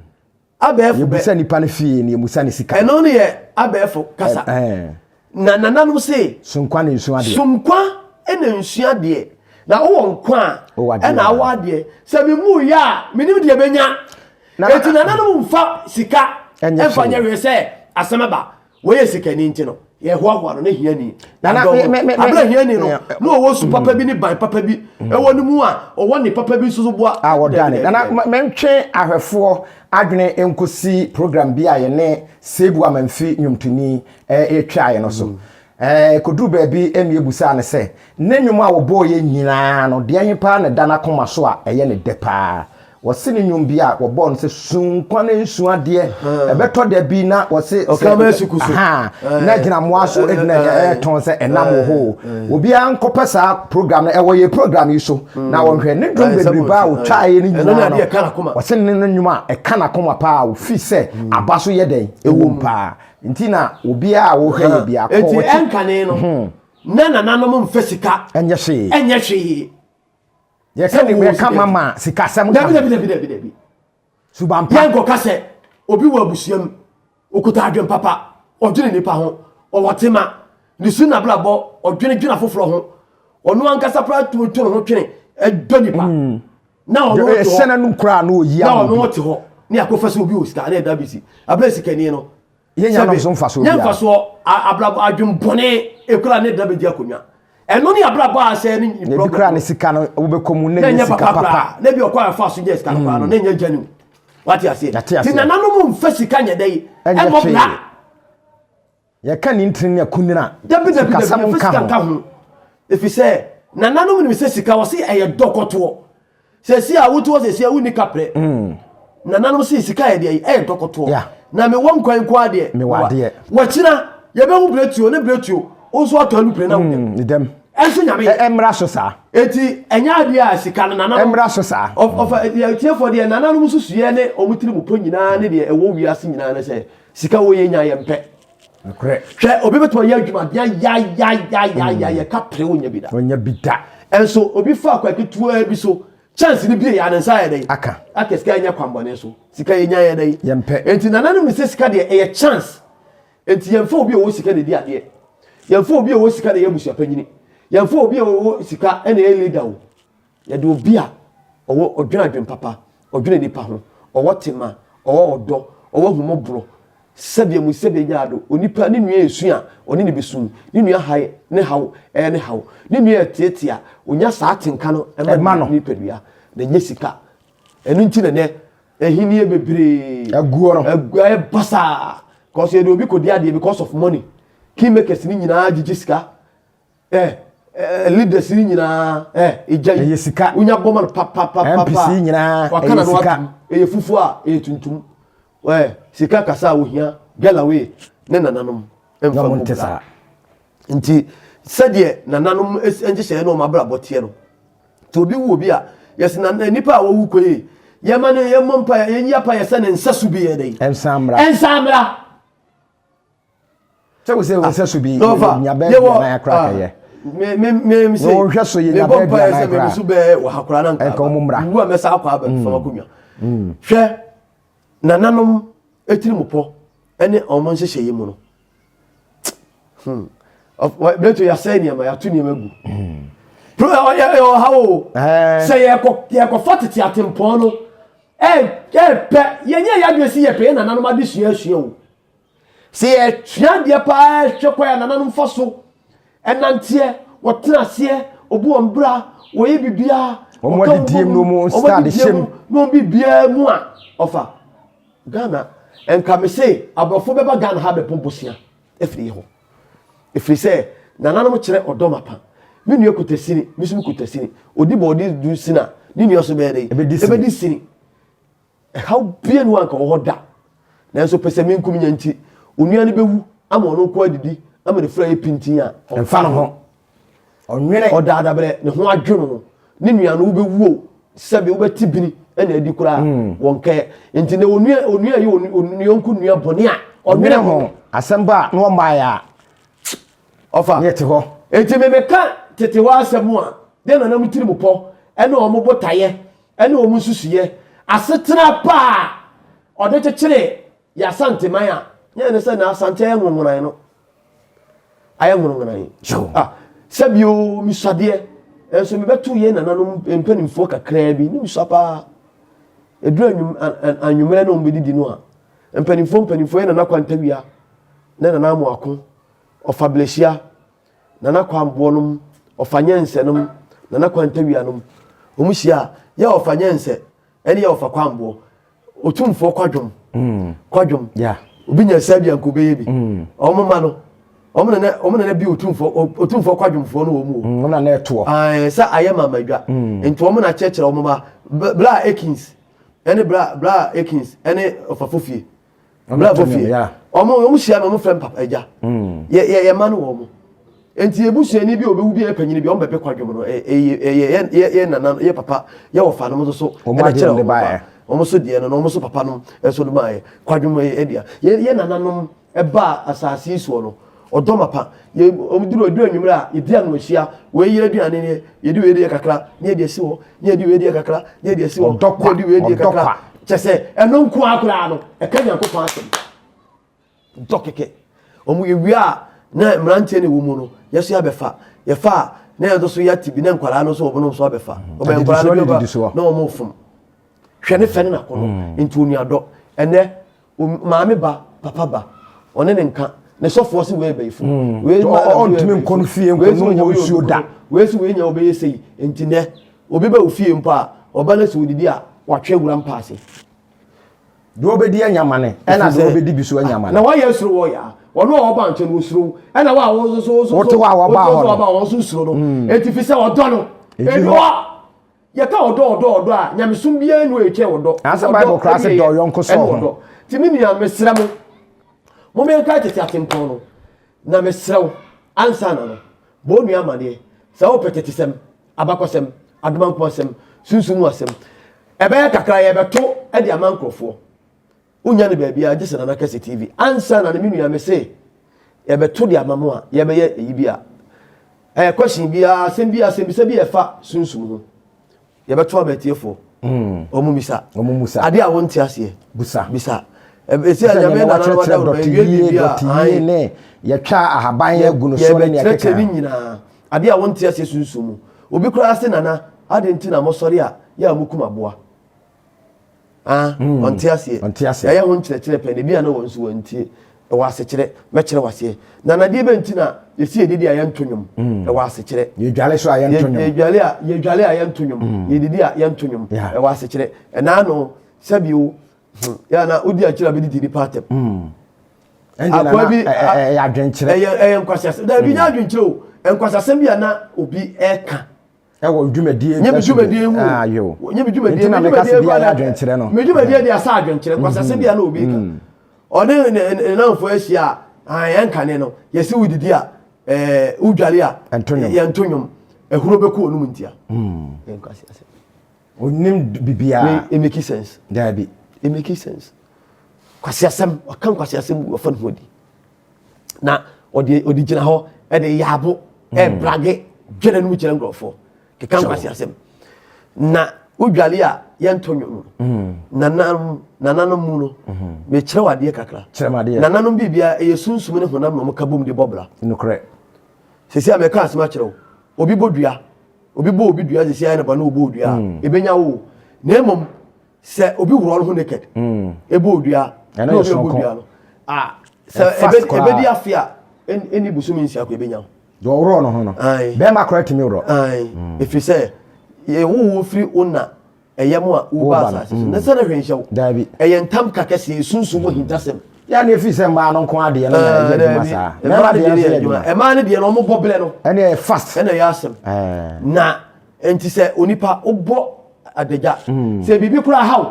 Abɛɛfo bɛ. Yɛbusa nipa no fie na yɛmusa ne sika. Ɛno no yɛ abɛɛfo kasa. Na nananom se. Sonkwa na nsua adeɛ. Sonkwa na nsua adeɛ. Na wowɔ nkwa a, ɛna awɔ adeɛ. Sɛ memu yɛ a, menim deɛ bɛnya. Eti nananom mfa sika ɛmfa nyɛ hwee sɛ asɛm aba. Wɔyɛ sikani nti no, yɛhoahoa no ne hiani. Abere hiani no, na ɔwɔ su papa bi ne ban papa bi mm. ɛwɔ ne mu a ɔwɔ ne papa bi nso so boa. A wɔda ne. Nana mentwe ahwɛfoɔ adwene nkosi program bi a yɛne Sebu Amanfi nnwomtoni ɛtwaeɛ no so. Mm. Ɛɛ, ɛkɔduruu baabi ma yɛbisaa no sɛ, ne nnwom a wɔbɔeɛ nyinaa no, deɛ he paa na ɛda n'akoma so a ɛyɛ no dɛ paa? Wɔse ne nnwom bi a wɔbɔɔ no sɛ, Su nkwa ne nsu adeɛ, ɛbɛtɔ da bi na wɔse sɛ, ahaa, na agyinamoa so gyina ɛretɔn sɛ ɛnam wɔ hɔ o. Obiara nkɔpɛ saa program no, ɛwɔ yɛ program yi so, na wɔnhwɛ ne dwom bebrebe a wɔtwaeɛ no nyinaa no, wɔse ne no nnwom a ɛka n'akoma paa a ofi sɛ aba so yɛ dɛn, ɛwom paa. Nti na obiara a wohwɛ yɛ biara kɔ wɔkyi. Enti ɛnkane no, hmm. na nananom mfa sika ɛnyɛ hwee. Ɛnyɛ hwee. Yɛka ne yɛka mama sikasɛm ka. Dabi dabi dabi dabi dabi. Suban pa. Yɛnkɔka sɛ obi wɔ abusua mu, okuta adwen papa, ɔdwene nipa ho, ɔwɔ tema, ne su n'abrabɔ, ɔdwene dwene afoforɔ ho, ɔno ankasa koraa tumi to ne ho twene ɛdɔ nipa. Hmm. Na ɔno te hɔ. Ɛhyɛ n'anum koraa na oyi ama obi. Na ɔno te hɔ. Ne akɔfa sɛ obi wɔ sika ne ɛda bi si. Abere sikani no. Yɛnya no nso mfasoɔ biara. Nyɛ mfasoɔ abrabɔ adwembɔne ekura ne da bɛdi akonnwa. Ɛno ne abrabɔ a sɛ ne problem. Ebi kura ne sika no wobɛkɔ mu ne nyɛ sika papa. Na ebi ɔkɔ a ɛfa so nyɛ sika no koraa no ne nyɛ gya no. Wate aseɛ. Ti nananom mfa sika nyɛ dɛ yi. Ɛnyɛ hwee. Yɛka ne ntini ne akunini a, Dabi, dabi, dabi, sikasɛm yɛmfa nka sika nka ho. ho. Ɛfiri sɛ, nananom nim sɛ sika, wɔse ɛyɛ dɔkɔtoɔ. Sɛsi a wote hɔ sɛsi a wonni kaprɛ. Nananom se sika yɛ deɛ ɛyɛ dɔkɔtoɔ. Yeah. Na mewɔ nkwa nko ara deɛ. Mewɔ adeɛ. Wɔkyena, yɛbɛhu bretuo ne bretuo. Wo nso atɔ alupre na wodam. Ne dam. Ɛnso Nyame yɛ. Ɛmmra so saa. Eti ɛnyɛ adeɛ a sika no nananom. Ɛmmra so saa. Ɔfa atiefoɔ deɛ nananom nsusuiɛ ne wɔn tirimupɔ nyinaa ne deɛ ɛwɔ wiase nyinaa ne sɛ Sika wɔ yɛ nya yɛ mpɛ. Nokorɛ. Hwɛ obi bɛtumi ayɛ adwumaden ayayayayaya yɛ ka pere onya bi da. Onya bi da. Ɛnso obi fa akwa ketewa bi so chance ni bie yɛ ne nsa yɛ dɛn. Aka. Aka sika nyɛ kwanbɔne so. Sika yɛ nya yɛ dɛn. Yɛ mpɛ. Enti nananom ne sɛ sika deɛ ɛyɛ chance. Enti yɛmfa obi a ɔwɔ sika na ɛdi adeɛ. Yɛmfa obi a ɔwɔ sika na ɛyɛ abusuapanyini. Yɛmfa obi a ɔwɔ sika na ɛyɛ leader o. Yɛde obi a ɔwɔ ɔdwene adwene papa, ɔdwene nnipa ho, ɔwɔ tema, ɔwɔ ɔdɔ, ɔwɔ ahummɔborɔ, sɛdeɛ mu sɛdeɛ nyaa do, onipa ne nua resu a, ɔne no bɛsu, ne nua hae ne haw ɛyɛ ne haw, ne nua reteatea a, ɔnya saa atenka no ma ne nipadua, na ɛnyɛ sika. Ɛno nti na nɛ ahinie bebree aguo no agu ayɛ basaa, because yɛde obi kɔdi adeɛ because of money. Kingmakers ne nyinaa gyegye sika. Eh, eh, leaders ni nyinaa eh, egya yi. Ɛyɛ sika. Wonya bɔ ma no papapapa. MPC nyinaa Waka na ɛyɛ no sika. atum. Ɛyɛ fufuo a ɛyɛ tuntum. Eh, sika kasa a ohia galawe ne nananom Na mfa wɔn nko nte bra. saa. Nti sɛdeɛ nananom nhyehyɛeɛ ne wɔn abrabɔ teɛ no, nti obi wu obi a yɛsɛ na nipa a wɔwu kɔ yi yɛma no yɛmmɔ mpa yɛnyi apa yɛ sɛ ne nsa so bi yɛ dɛ. Ɛnsan mmra. Ɛnsan mmra. Sɛ wo sɛ wo sɛ so bi nya bɛɛ bi anan akora ah, kɛyɛ. Me me me me se. Wo hwɛ so yɛ nya bɛɛ bi anan akora. Me so bɛɛ wɔ ha kora na nka. Nka wɔn mmra. Wu a mɛsa akɔ aba fam akonnwa. Mm. Hwɛ nananom etiri mu pɔ ɛne wɔn nhyehyɛeɛ mu no. Hmm. Bɛto yɛasɛe nneɛma yɛato nneɛma gu. Hmm. Ɔha o. Sɛ yɛkɔ yɛkɔfa tete atempɔn no ɛɛpɛ yɛnyɛ yɛ adwene si yɛpɛ yɛ nananom adesua asua o. Sɛ yɛsua adeɛ paa hwɛ kwan a nananom fa so ɛnanteɛ, wɔtena aseɛ, wɔbu wɔn bra, wɔyɛ biribiara, wɔn adidie mu na wɔn ntaade hyɛ mu na wɔn biribiara mu a ɔfa Ghana nka me se aborɔfo bɛba Ghana ha bɛbɔ bosea afiri yɛ hɔ ɛfiri sɛ nananom kyerɛ ɔdɔ mapa me nua kuta sini me nso me kuta sini ɔdi bɔ ɔdi du sini a ne nua nso bɛyɛ dɛ ɛbɛdi sini Ɛhaw biara nni hɔ a anka ɔwɔ hɔ da. Nanso pɛsɛmenkominya nti, onua no bewu ama ɔno nko adidi ama ne funu ayɛ pintinn a ɔmfa ne ho. Ɔnwene. Ɔdaadabrɛ, ne ho adwo no. Ne nua no, wobɛwu o, sɛbe wobɛte bini na adi koraa, hmm. wɔnkɛɛ. Nti na onua onua yɛ onua nua bɔne a ɔnwene ho. Asɛm ba a na ɔmmaeɛ a. Ɔfa. Ne yɛte hɔ. Nti memeka tete hɔ asɛm a, dɛn na nam tirim pɔ ɛne wɔn botaeɛ ɛne wɔn nsusuiɛ, asetena pa a ɔde kyekyere yɛ Asanteman a, nyɛ ne sɛ na Asante ayɛ nwonwonan no. Ayɛ nwonwonan. Ah, sɛbio misuadeɛ, nso mebɛto yɛn nananom mpanimfoɔ kakraa bi, ne misua paa. Ɛduru anwummerɛ na wɔbɛdidi no a, mpanimfoɔ mpanimfoɔ yɛ nana Kwantawia, ne nana Amoako, ɔfa Blɛhyia, Nana Kwamboɔ nom, Ɔfa Nyɛnsɛ nom, Nana Kwantawia nom, wɔn hyia a, yɛ Ɔfa Nyɛnsɛ ɛne yɛ Ɔfa Kwamboɔ, Otumfoɔ Kwadwom, mm. Kwadwom, yeah. obi nya sɛ bi anka obɛyɛ bi, mm. wɔn mma no, Wɔn na na wɔn na na bi otumfoɔ otumfoɔ kwadwomfoɔ no wɔ mu o. Mm, wɔn na na ɛtoɔ. Ae, sɛ ayɛ ma madwa. Mm. Nti wɔn na kyerɛkyerɛ wɔn ma bla Akins ɛne bla bla Akins ɛne ɔfafo fie. Bla fo fie. Wɔn wɔn hyia na wɔn frɛ papa agya. Mm. Yɛ yɛ yɛ ma no wɔn. Nti ebusuani bi a obewu bi a yɛ panyin bi wɔn bɛpɛ kwadwom no ɛyɛ yɛ yɛ yɛ nana yɛ papa yɛ wɔfa no nso so ɛna kyerɛ wɔn ba. Wɔn nso deɛ no na wɔn nso papa no nso de maa yɛ kwadwom ɛyɛ deɛ yɛ yɛ nananom Ɛbaa asase yi soɔ no, ɔdɔ mapa. Yɛ, wɔn duru, ɛduru anwummerɛ a, yɛdi ano ahyia. Wei yere aduane nie, yɛdi wei deɛ kakra, ne yɛde asi hɔ, ne yɛdi wei deɛ kakra, ne yɛde asi hɔ, Ɔdɔ kwa, ne yɛdi wei deɛ ɔdɔ kakra. kwa. Kyɛ sɛ, ɛno nko ara koraa no, ɛka Nyankopɔn asɛm. Dɔ kɛkɛ. Wɔn yɛwie a, na mmeranteɛ na ɛwɔ mu no, yɛso yɛabɛfa. Yɛfa a, na yɛn nso so yɛate bi, na nkwadaa no nso wɔn nso abɛfa. Wɔbɛn nkwadaa no Adidisoɔ ne bi ba, didisoɔ. na wɔn fom. Hwɛ ne fɛ ne n'akɔnɔ. Nti onuadɔ. Ɛnɛ, maame ba papa ba ɔne ne nka ne sɔfoɔ se wei bɛyifo hmm. wei ma ɔntumi nkɔ no fie nkɔ no nyɛ nsuo da wei se wei nya wobɛyɛ sei nti nɛ obi bɛ wo fie mpo a ɔba no sɛ odidi a watwe wura mpa ase deɛ ɔbɛdi anya ma ne ɛna deɛ ɔbɛdi bi so anya ma ne na wayɛ soro wɔ ya ɔno a ɔba nkyɛn no osuro ɛna wa a wɔn nso so wote hɔ a wɔba hɔ no wɔn nso suro no hmm. eti fi sɛ ɔdɔ no ebi hɔ Yɛka ɔdɔ ɔdɔ ɔdɔ a, nyamesom biara nni hɔ a ɛkyɛn ɔdɔ. Anaasɛ Bible koraa se dɔ yɔnko sɛ wo ho. Nti me nua, mesrɛ mo, momma yɛnkae tete atempɔn no, na mesrɛ wo, ansa na no, bɔ wo nua amaneɛ sɛ wopɛ tetesɛm, abakɔsɛm, adomankoma asɛm, sunsum mu asɛm. Ɛbɛyɛ kakra yɛbɛto de ama nkurɔfoɔ. Wonnya no baabiara gye sɛ Nana Kɛse TV. Ansa na no me nua mese yɛbɛto de ama mo a yɛbɛyɛ eyi bi a ɛyɛ question biara asɛm bi asɛmbisa bi a ɛfa sunsum ho yɛbɛto ama atiefoɔ mm. wɔn misa wɔn musa adeɛ a wɔnte aseɛ busa bisa esi a nyame nana no wada wɔn ewie biribi a ayi ne yɛtwa ahaban agu no so ne nea ɛkeka yɛbɛkyerɛkyerɛ ne nyinaa adeɛ a wɔnte aseɛ sunsum mu obi koraa se nana ade nti na mosɔre a yɛ a mokum aboa Ah, hmm. ɔnte aseɛ. Ɔnte aseɛ. Yɛayɛ ho nkyerɛkyerɛ pɛn, ebi a na wɔn nso wɔntie. Ɛwɔ asekyerɛ, mɛkyerɛ waseɛ. Na nadeɛ bɛ nti na yɛsi yɛdidi a yɛnto nnwom. Hmm. Ɛwɔ asekyerɛ. Yɛdwale so a yɛnto nnwom. Yɛdwale a yɛdwale a yɛnto nnwom. Hmm. Yɛdidi a yɛnto nnwom. Ɛwɔ asekyerɛ. Ɛnaa no sɛbi o, yɛ na wodi akyerɛ a bɛdidi nipa atɛm. Akoa bi ɛyɛ adwenkyerɛ. Ɛyɛ ɛyɛ nkwasiasɛm. Dabi nyɛ adwenkyerɛ o. Nkwasiasɛm bi a na obi ɛka. ɛwɔ dwumadie nye me dwumadie ho ah, yo nye me dwumadie nti na meka sɛ bia yɛ adwenkyerɛ no me dwumadie de asa adwenkyerɛ kwasase bia na obi ka mm. ɔne ne namfo ahyia a yɛnkane no yɛsi wo didi a ɛɛ wodwale a yɛnto nnwom ehuro bɛkɔ onum ntia mm. yɛnkwasi ase onim biribiara it make sense daabi it make sense kwasi asɛm ɔka nkwasi asɛm ɔfa ne ho adi na ɔde ɔde gyina hɔ ɛde yaabo hmm. ɛbrage dwene no mu kyerɛ nkurɔfoɔ keka nkwasi asɛm na wodwale a yɛnto nnwom no hmm. nananom nananom mu no hmm. mekyerɛ wo adeɛ kakra nananom biribia ɛyɛ sunsum ne honam na ɔmo bom de bɔ bra nokorɛ sɛsi a mɛka asɛm akyerɛ wo obi bɔ dua obi bɔ obi dua sɛsi ayɛ ne bɔ ne ɔbɔ dua ɛbɛnya wo na mmom Sɛ obi worɔ no ho naked, mm. ebo odua, na obi ɔbɔ dua no, ah, sɛ ebedi afe a, ɛni bosomi nsia ko ebenya ho. Deɛ ɔworɔ no ho no, bɛrima koraa tumi worɔ. Mm. Ɛfiri sɛ, yɛwo wo firi wo na ɛyɛ mu a woba asase so. Na sɛ na hwɛ nhyɛ wo. Daabi. Ɛyɛ ntam ka kɛseɛ, sunsum mu ahintasɛm. Yɛ na efi sɛ mmaa no nko adeɛ no na ɛyɛ adwuma saa. Mmarima deɛ no yɛ adwuma. Mmaa no deɛ no wɔn bɔ blɛ no. Ɛna ɛyɛ fast. Ɛna ɛyɛ asɛm. Na nti sɛ onipa wobɔ adagya mm. sɛ biribi koraa haw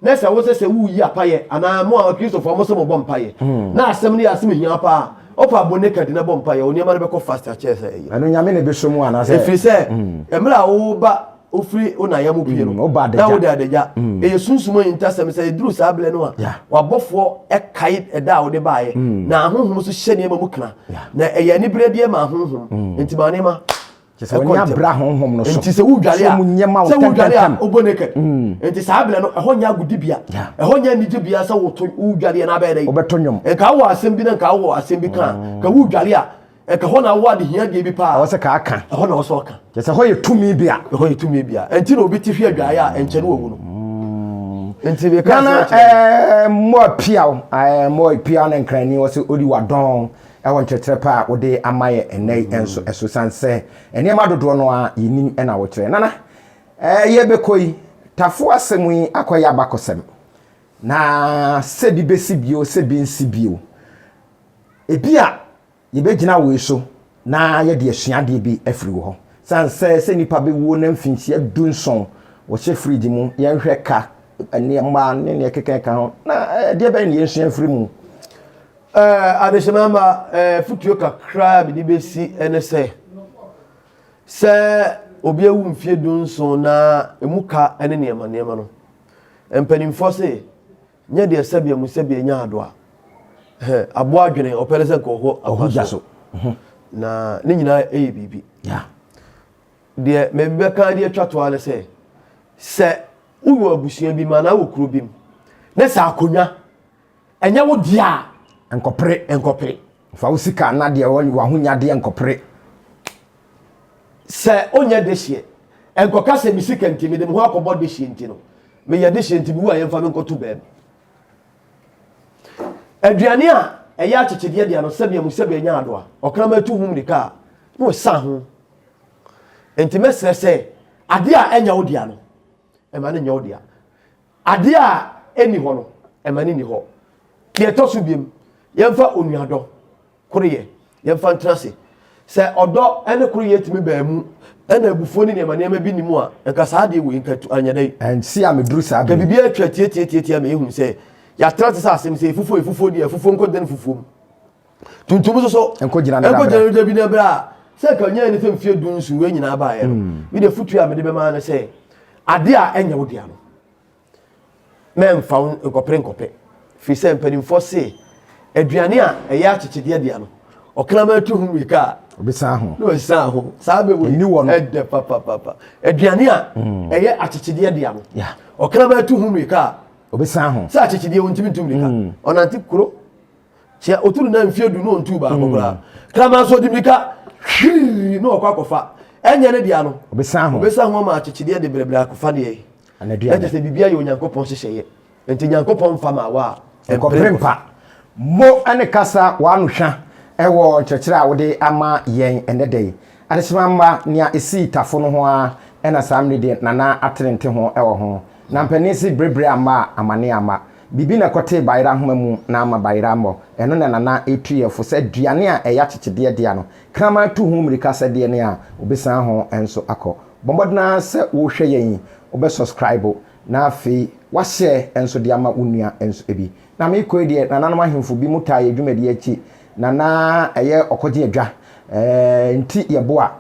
na sɛ wosɛ sɛ woyi apayɛ anaa mo a kristofoɔ mo sɛ mobɔ mpayɛ mm. na asɛm no yɛ asɛm hia paa ɔfa abɔ naked na bɔ mpayɛ wo nneɛma no bɛkɔ fast akyɛɛ sɛ ɛyɛ ɛno nyame na ɛbɛsɔ mu anaasɛ ɛfiri sɛ mm. mmerɛ a woba wofiri wo nayɛ mu pie no na wode adagya ɛyɛ sunsum ahintasɛm sɛ ɛduru saa berɛ no a wabɔfoɔ ɛkae ɛda a wode baeɛ na ahonhom so hyɛ nneɛma mu kena na ɛyɛ aniberɛ ma ahonhom nti ma nneɛma Kyerɛ sɛ w'ani abere ahonhom no so. Nti sɛ wodware a, So nyɛ ma wo sɛ wodware a ntɛmntɛm. wobɔ naked. Mm. Nti saa berɛ no ɛhɔ nyɛ agodibea. Yeah. Ɛhɔ nyɛ anigyebea sɛ woto wodwareɛ na abɛyɛ dɛn. Wobɛto nnwom. Nka wowɔ asɛm bi na nka wowɔ asɛm bi ka a, nka wodware a, nka hɔ na wowɔ adehia deɛ bi paa. Ɛwɔ sɛ ka aka. Ɛhɔ na ɛwɔ sɛ ɔka. Kyerɛ sɛ hɔ yɛ tumi bea. Ɛhɔ yɛ tumi bea. Ɛnti na obi te hwe adwaeɛ a ɛnkyɛ no wawu no. Nti meka asɛm Nana akyerɛ ɛɛ mmoa piaw ɛɛ mmoa piaw ne nkrani wɔ sɛ odi wadɔn Ɛwɔ nkyerɛkyerɛ pa a wode ama yɛ ɛnnɛ yi nso so ɛsiane sɛ nneɛma dodoɔ no ara yɛnim na wokyerɛ. Nana, ɛɛ yɛbɛkɔ yi, Tafo asɛm yi akɔyɛ abakɔsɛm. Na sɛ bi bɛsi bio, sɛ bi nsi bio. Ebi a Yɛbɛgyina wei so na yɛde asua adeɛ bi afiri wo hɔ. Sane sɛ sɛ nnipa bɛwuo na mfinhyia dunson wɔhyɛ fridge mu, yɛnhwɛ ka, nneɛma ne nea ɛkeka ɛka ho, na ɛdeɛ bɛn na yɛnsua mfiri mu? Ɛɛ adehyema mma, ɛɛ futuo kakra a mede bɛsi ne sɛ, sɛ obi awu mfie dunson na emu ka ne nneɛma nneɛma no, mpanimfoɔ se Nyɛ deɛ sɛbea mu sɛbea nya adoa. Ɛhɛn, aboa adwene, ɔpɛ ne sɛ nka ɔhɔ akwa so. Na ne nyinaa ɛyɛ biribi. Deɛ mebɛka de atwa toa ne sɛ, sɛ wowɔ abusua bi mu anaa wɔ kuro bi mu, na sɛ akonnwa ɛnyɛ wo deɛ a, nkɔpere. Nkɔpere. Fa wo sika na deɛ w'ahonyadeɛ nkɔpere. Sɛ onyɛ dehyeɛ, nkɔka sɛ me sika nti mede me ho akɔbɔ dehyeɛ nti no, meyɛ dehyeɛ nti mewu a yɛmfa me nkɔto baabi. Aduane a ɛyɛ akyekyedeɛ deɛ no sɛbea mu sɛbea nya adoa, ɔkraman tu ho mmirika a na ɔsa ho. Nti mɛsrɛ sɛ adeɛ a ɛnyɛ wo dea no, ɛma no nyɛ wo dea. Adeɛ a ɛnni hɔ no, ɛma no nni hɔ. Deɛ ɛtɔ so biom, yɛmfa onuadɔ. Koroyɛ, yɛmfa ntena ase. Sɛ ɔdɔ ne koroyɛ tumi baa mu, ɛna abufuo ne nneɛma nneɛma bi nni mu a, nka saa adeɛ wei nka anyɛ dɛn. Ɛnsi a meduru saa bere. Ka biribi atwa tiatiatiatia ma ehu sɛ yɛatena te sɛ asɛm sɛ efufuo efufuo deɛ efufuo nkɔ gyina fufuo mu. Tuntum nso so nkɔ gyina ne dabrɛ. Nkɔ gyina bi na a sɛ nka nyɛ ne sɛ mfie du nso wei nyinaa baeɛ no. Mi de futuo a mede bɛma ne sɛ adeɛ a ɛnyɛ wo dea no. Mɛmfa wo nkɔpere nkɔpɛ, firi sɛ mpanimfoɔ se aduane a ɛyɛ akyekyedeɛ dea no, ɔkraman tu ho mmirika a, Obesan ho. na ɔsan ho. Saa bɛ wei Ɛni wɔ no. ɛdɛ papapapa. Aduane a ɛyɛ akyekyedeɛ dea no, ɔkraman tu ho mmirika a, Obesan ho. sɛ akyekyedeɛ ɔntumi ntu mmirika. Ɔnante kuro kyea ɔtu no na mfeɛ du na ɔntu baako koraa. Kraman nso ɔde mmirika hwirii na ɔkɔ akɔfa. Ɛnyɛ ne dea no, Obesan ho. obesan ho ama akyekyedeɛ de brɛbrɛ akɔfa deɛ. Na kyerɛ sɛ biribiara yɛ Onyankopɔn nhyehyɛeɛ. Enti Nyankopɔn mfa ma wo a, ɛmpere mpa. Mo ne kasa w'ano hwa wɔ nkyerɛkyerɛ a wode ama yɛn ɛnnɛ da yi. Adehyema mma, nea esii Tafo no ho ara na saa mmere deɛ Nana atene nte ho wɔ ho. Na mpanin se bere amma a, amane amma. Biribi na ɛkɔtee bayerɛ ahoma mu na ama bayerɛ ammɔ. Ɛno na Nana retu yɛn fo sɛ aduane a ɛyɛ akyekyedeɛ dea no, kraman tu ho mmirika sɛ deɛ ne a, obesan ho nso akɔ. Bɔ mmɔden ara sɛ worehwɛ yɛn yi, wobɛ subscribe na afei wa share nso de ama wo nua nso bi. Na merekɔ yi deɛ, nananom ahemfo bi mo taa yɛ dwumadie akyi na na ɛyɛ ɔkɔgye adwa eh, nti yɛboa.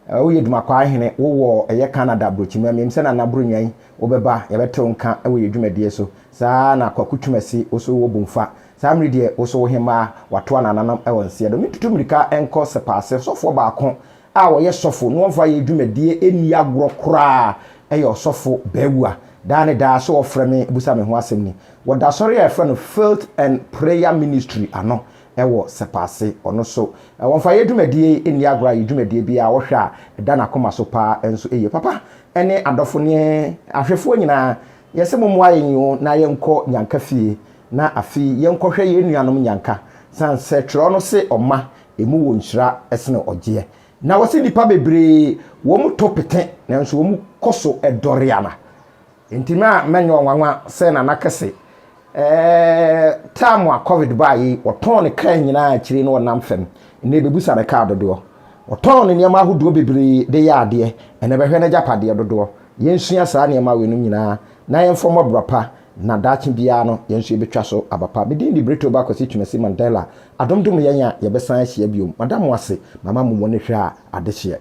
Woyɛ Dumakwaa hene, wowɔ ɛyɛ Canada aburokyima, menim sɛ Nana Buronya yi wobɛba, yɛbɛte wo nka wɔ yɛ dwumadie so. Saa ara na Kwaku Twumasi, wo nso wowɔ Bomfa. Saa mmere deɛ, wo nso wo hemmaa, watoa nananom wɔ nseɛ do. Mentutu mmirika nkɔ Sɛpaase, sɔfoɔ baako a ɔyɛ sɔfo na ɔmfa yɛn dwumadie nni agorɔ koraa yɛ Ɔsɔfo Bawuah. Daa ne daa sɛ ɔfrɛ me bisa me ho asɛm ni. Wɔda asɔre a yɛfrɛ no Faith and Prayer Ministry ano wɔ Sɛpaase. Ɔno nso, ɔmfa yɛn dwumadie nni agorɔ a yɛn dwumadie biara ɔhwɛ a ɛda n'akoma so paa nso yie. Papa ne adɔfo ne ahwɛfoɔ nyinaa, yɛse mommoa yɛn o na yɛnkɔ Nyanka fie na afei yɛnkɔhwɛ yɛn nuanom Nyanka. Sane sɛ twerɛ no se ɔma Emu wɔ nhyira sene ɔgyeɛ. Na wɔse nnipa bebree wɔn to pete nanso wɔn kɔ so dɔre ana. Enti me a mɛnyɛ ɔnwanwa sɛ Nana Kɛse ɛɛ time a covid baa yi wɔtɔn ne kaa nyinaa akyire na ɔnam fam. Nnɛ yɛbɛbusa ne kaa dodoɔ. Ɔtɔn ne nneɛma ahodoɔ bebree de yɛ adeɛ. Ɛnɛ bɛhwɛ n'agyapadeɛ dodoɔ. Yɛnsua saa nneɛma weinom nyinaa na yɛmfa mmɔ bra pa na daakye biara no yɛn nso yɛbɛtwa so aba pa. Me din de Brito Ba Kwasi Twumasi Mandela. Adom dom yɛn a yɛbɛsan ahyia biom. Mada mo ase, mama mo mo ne hwɛ a adehyeɛ.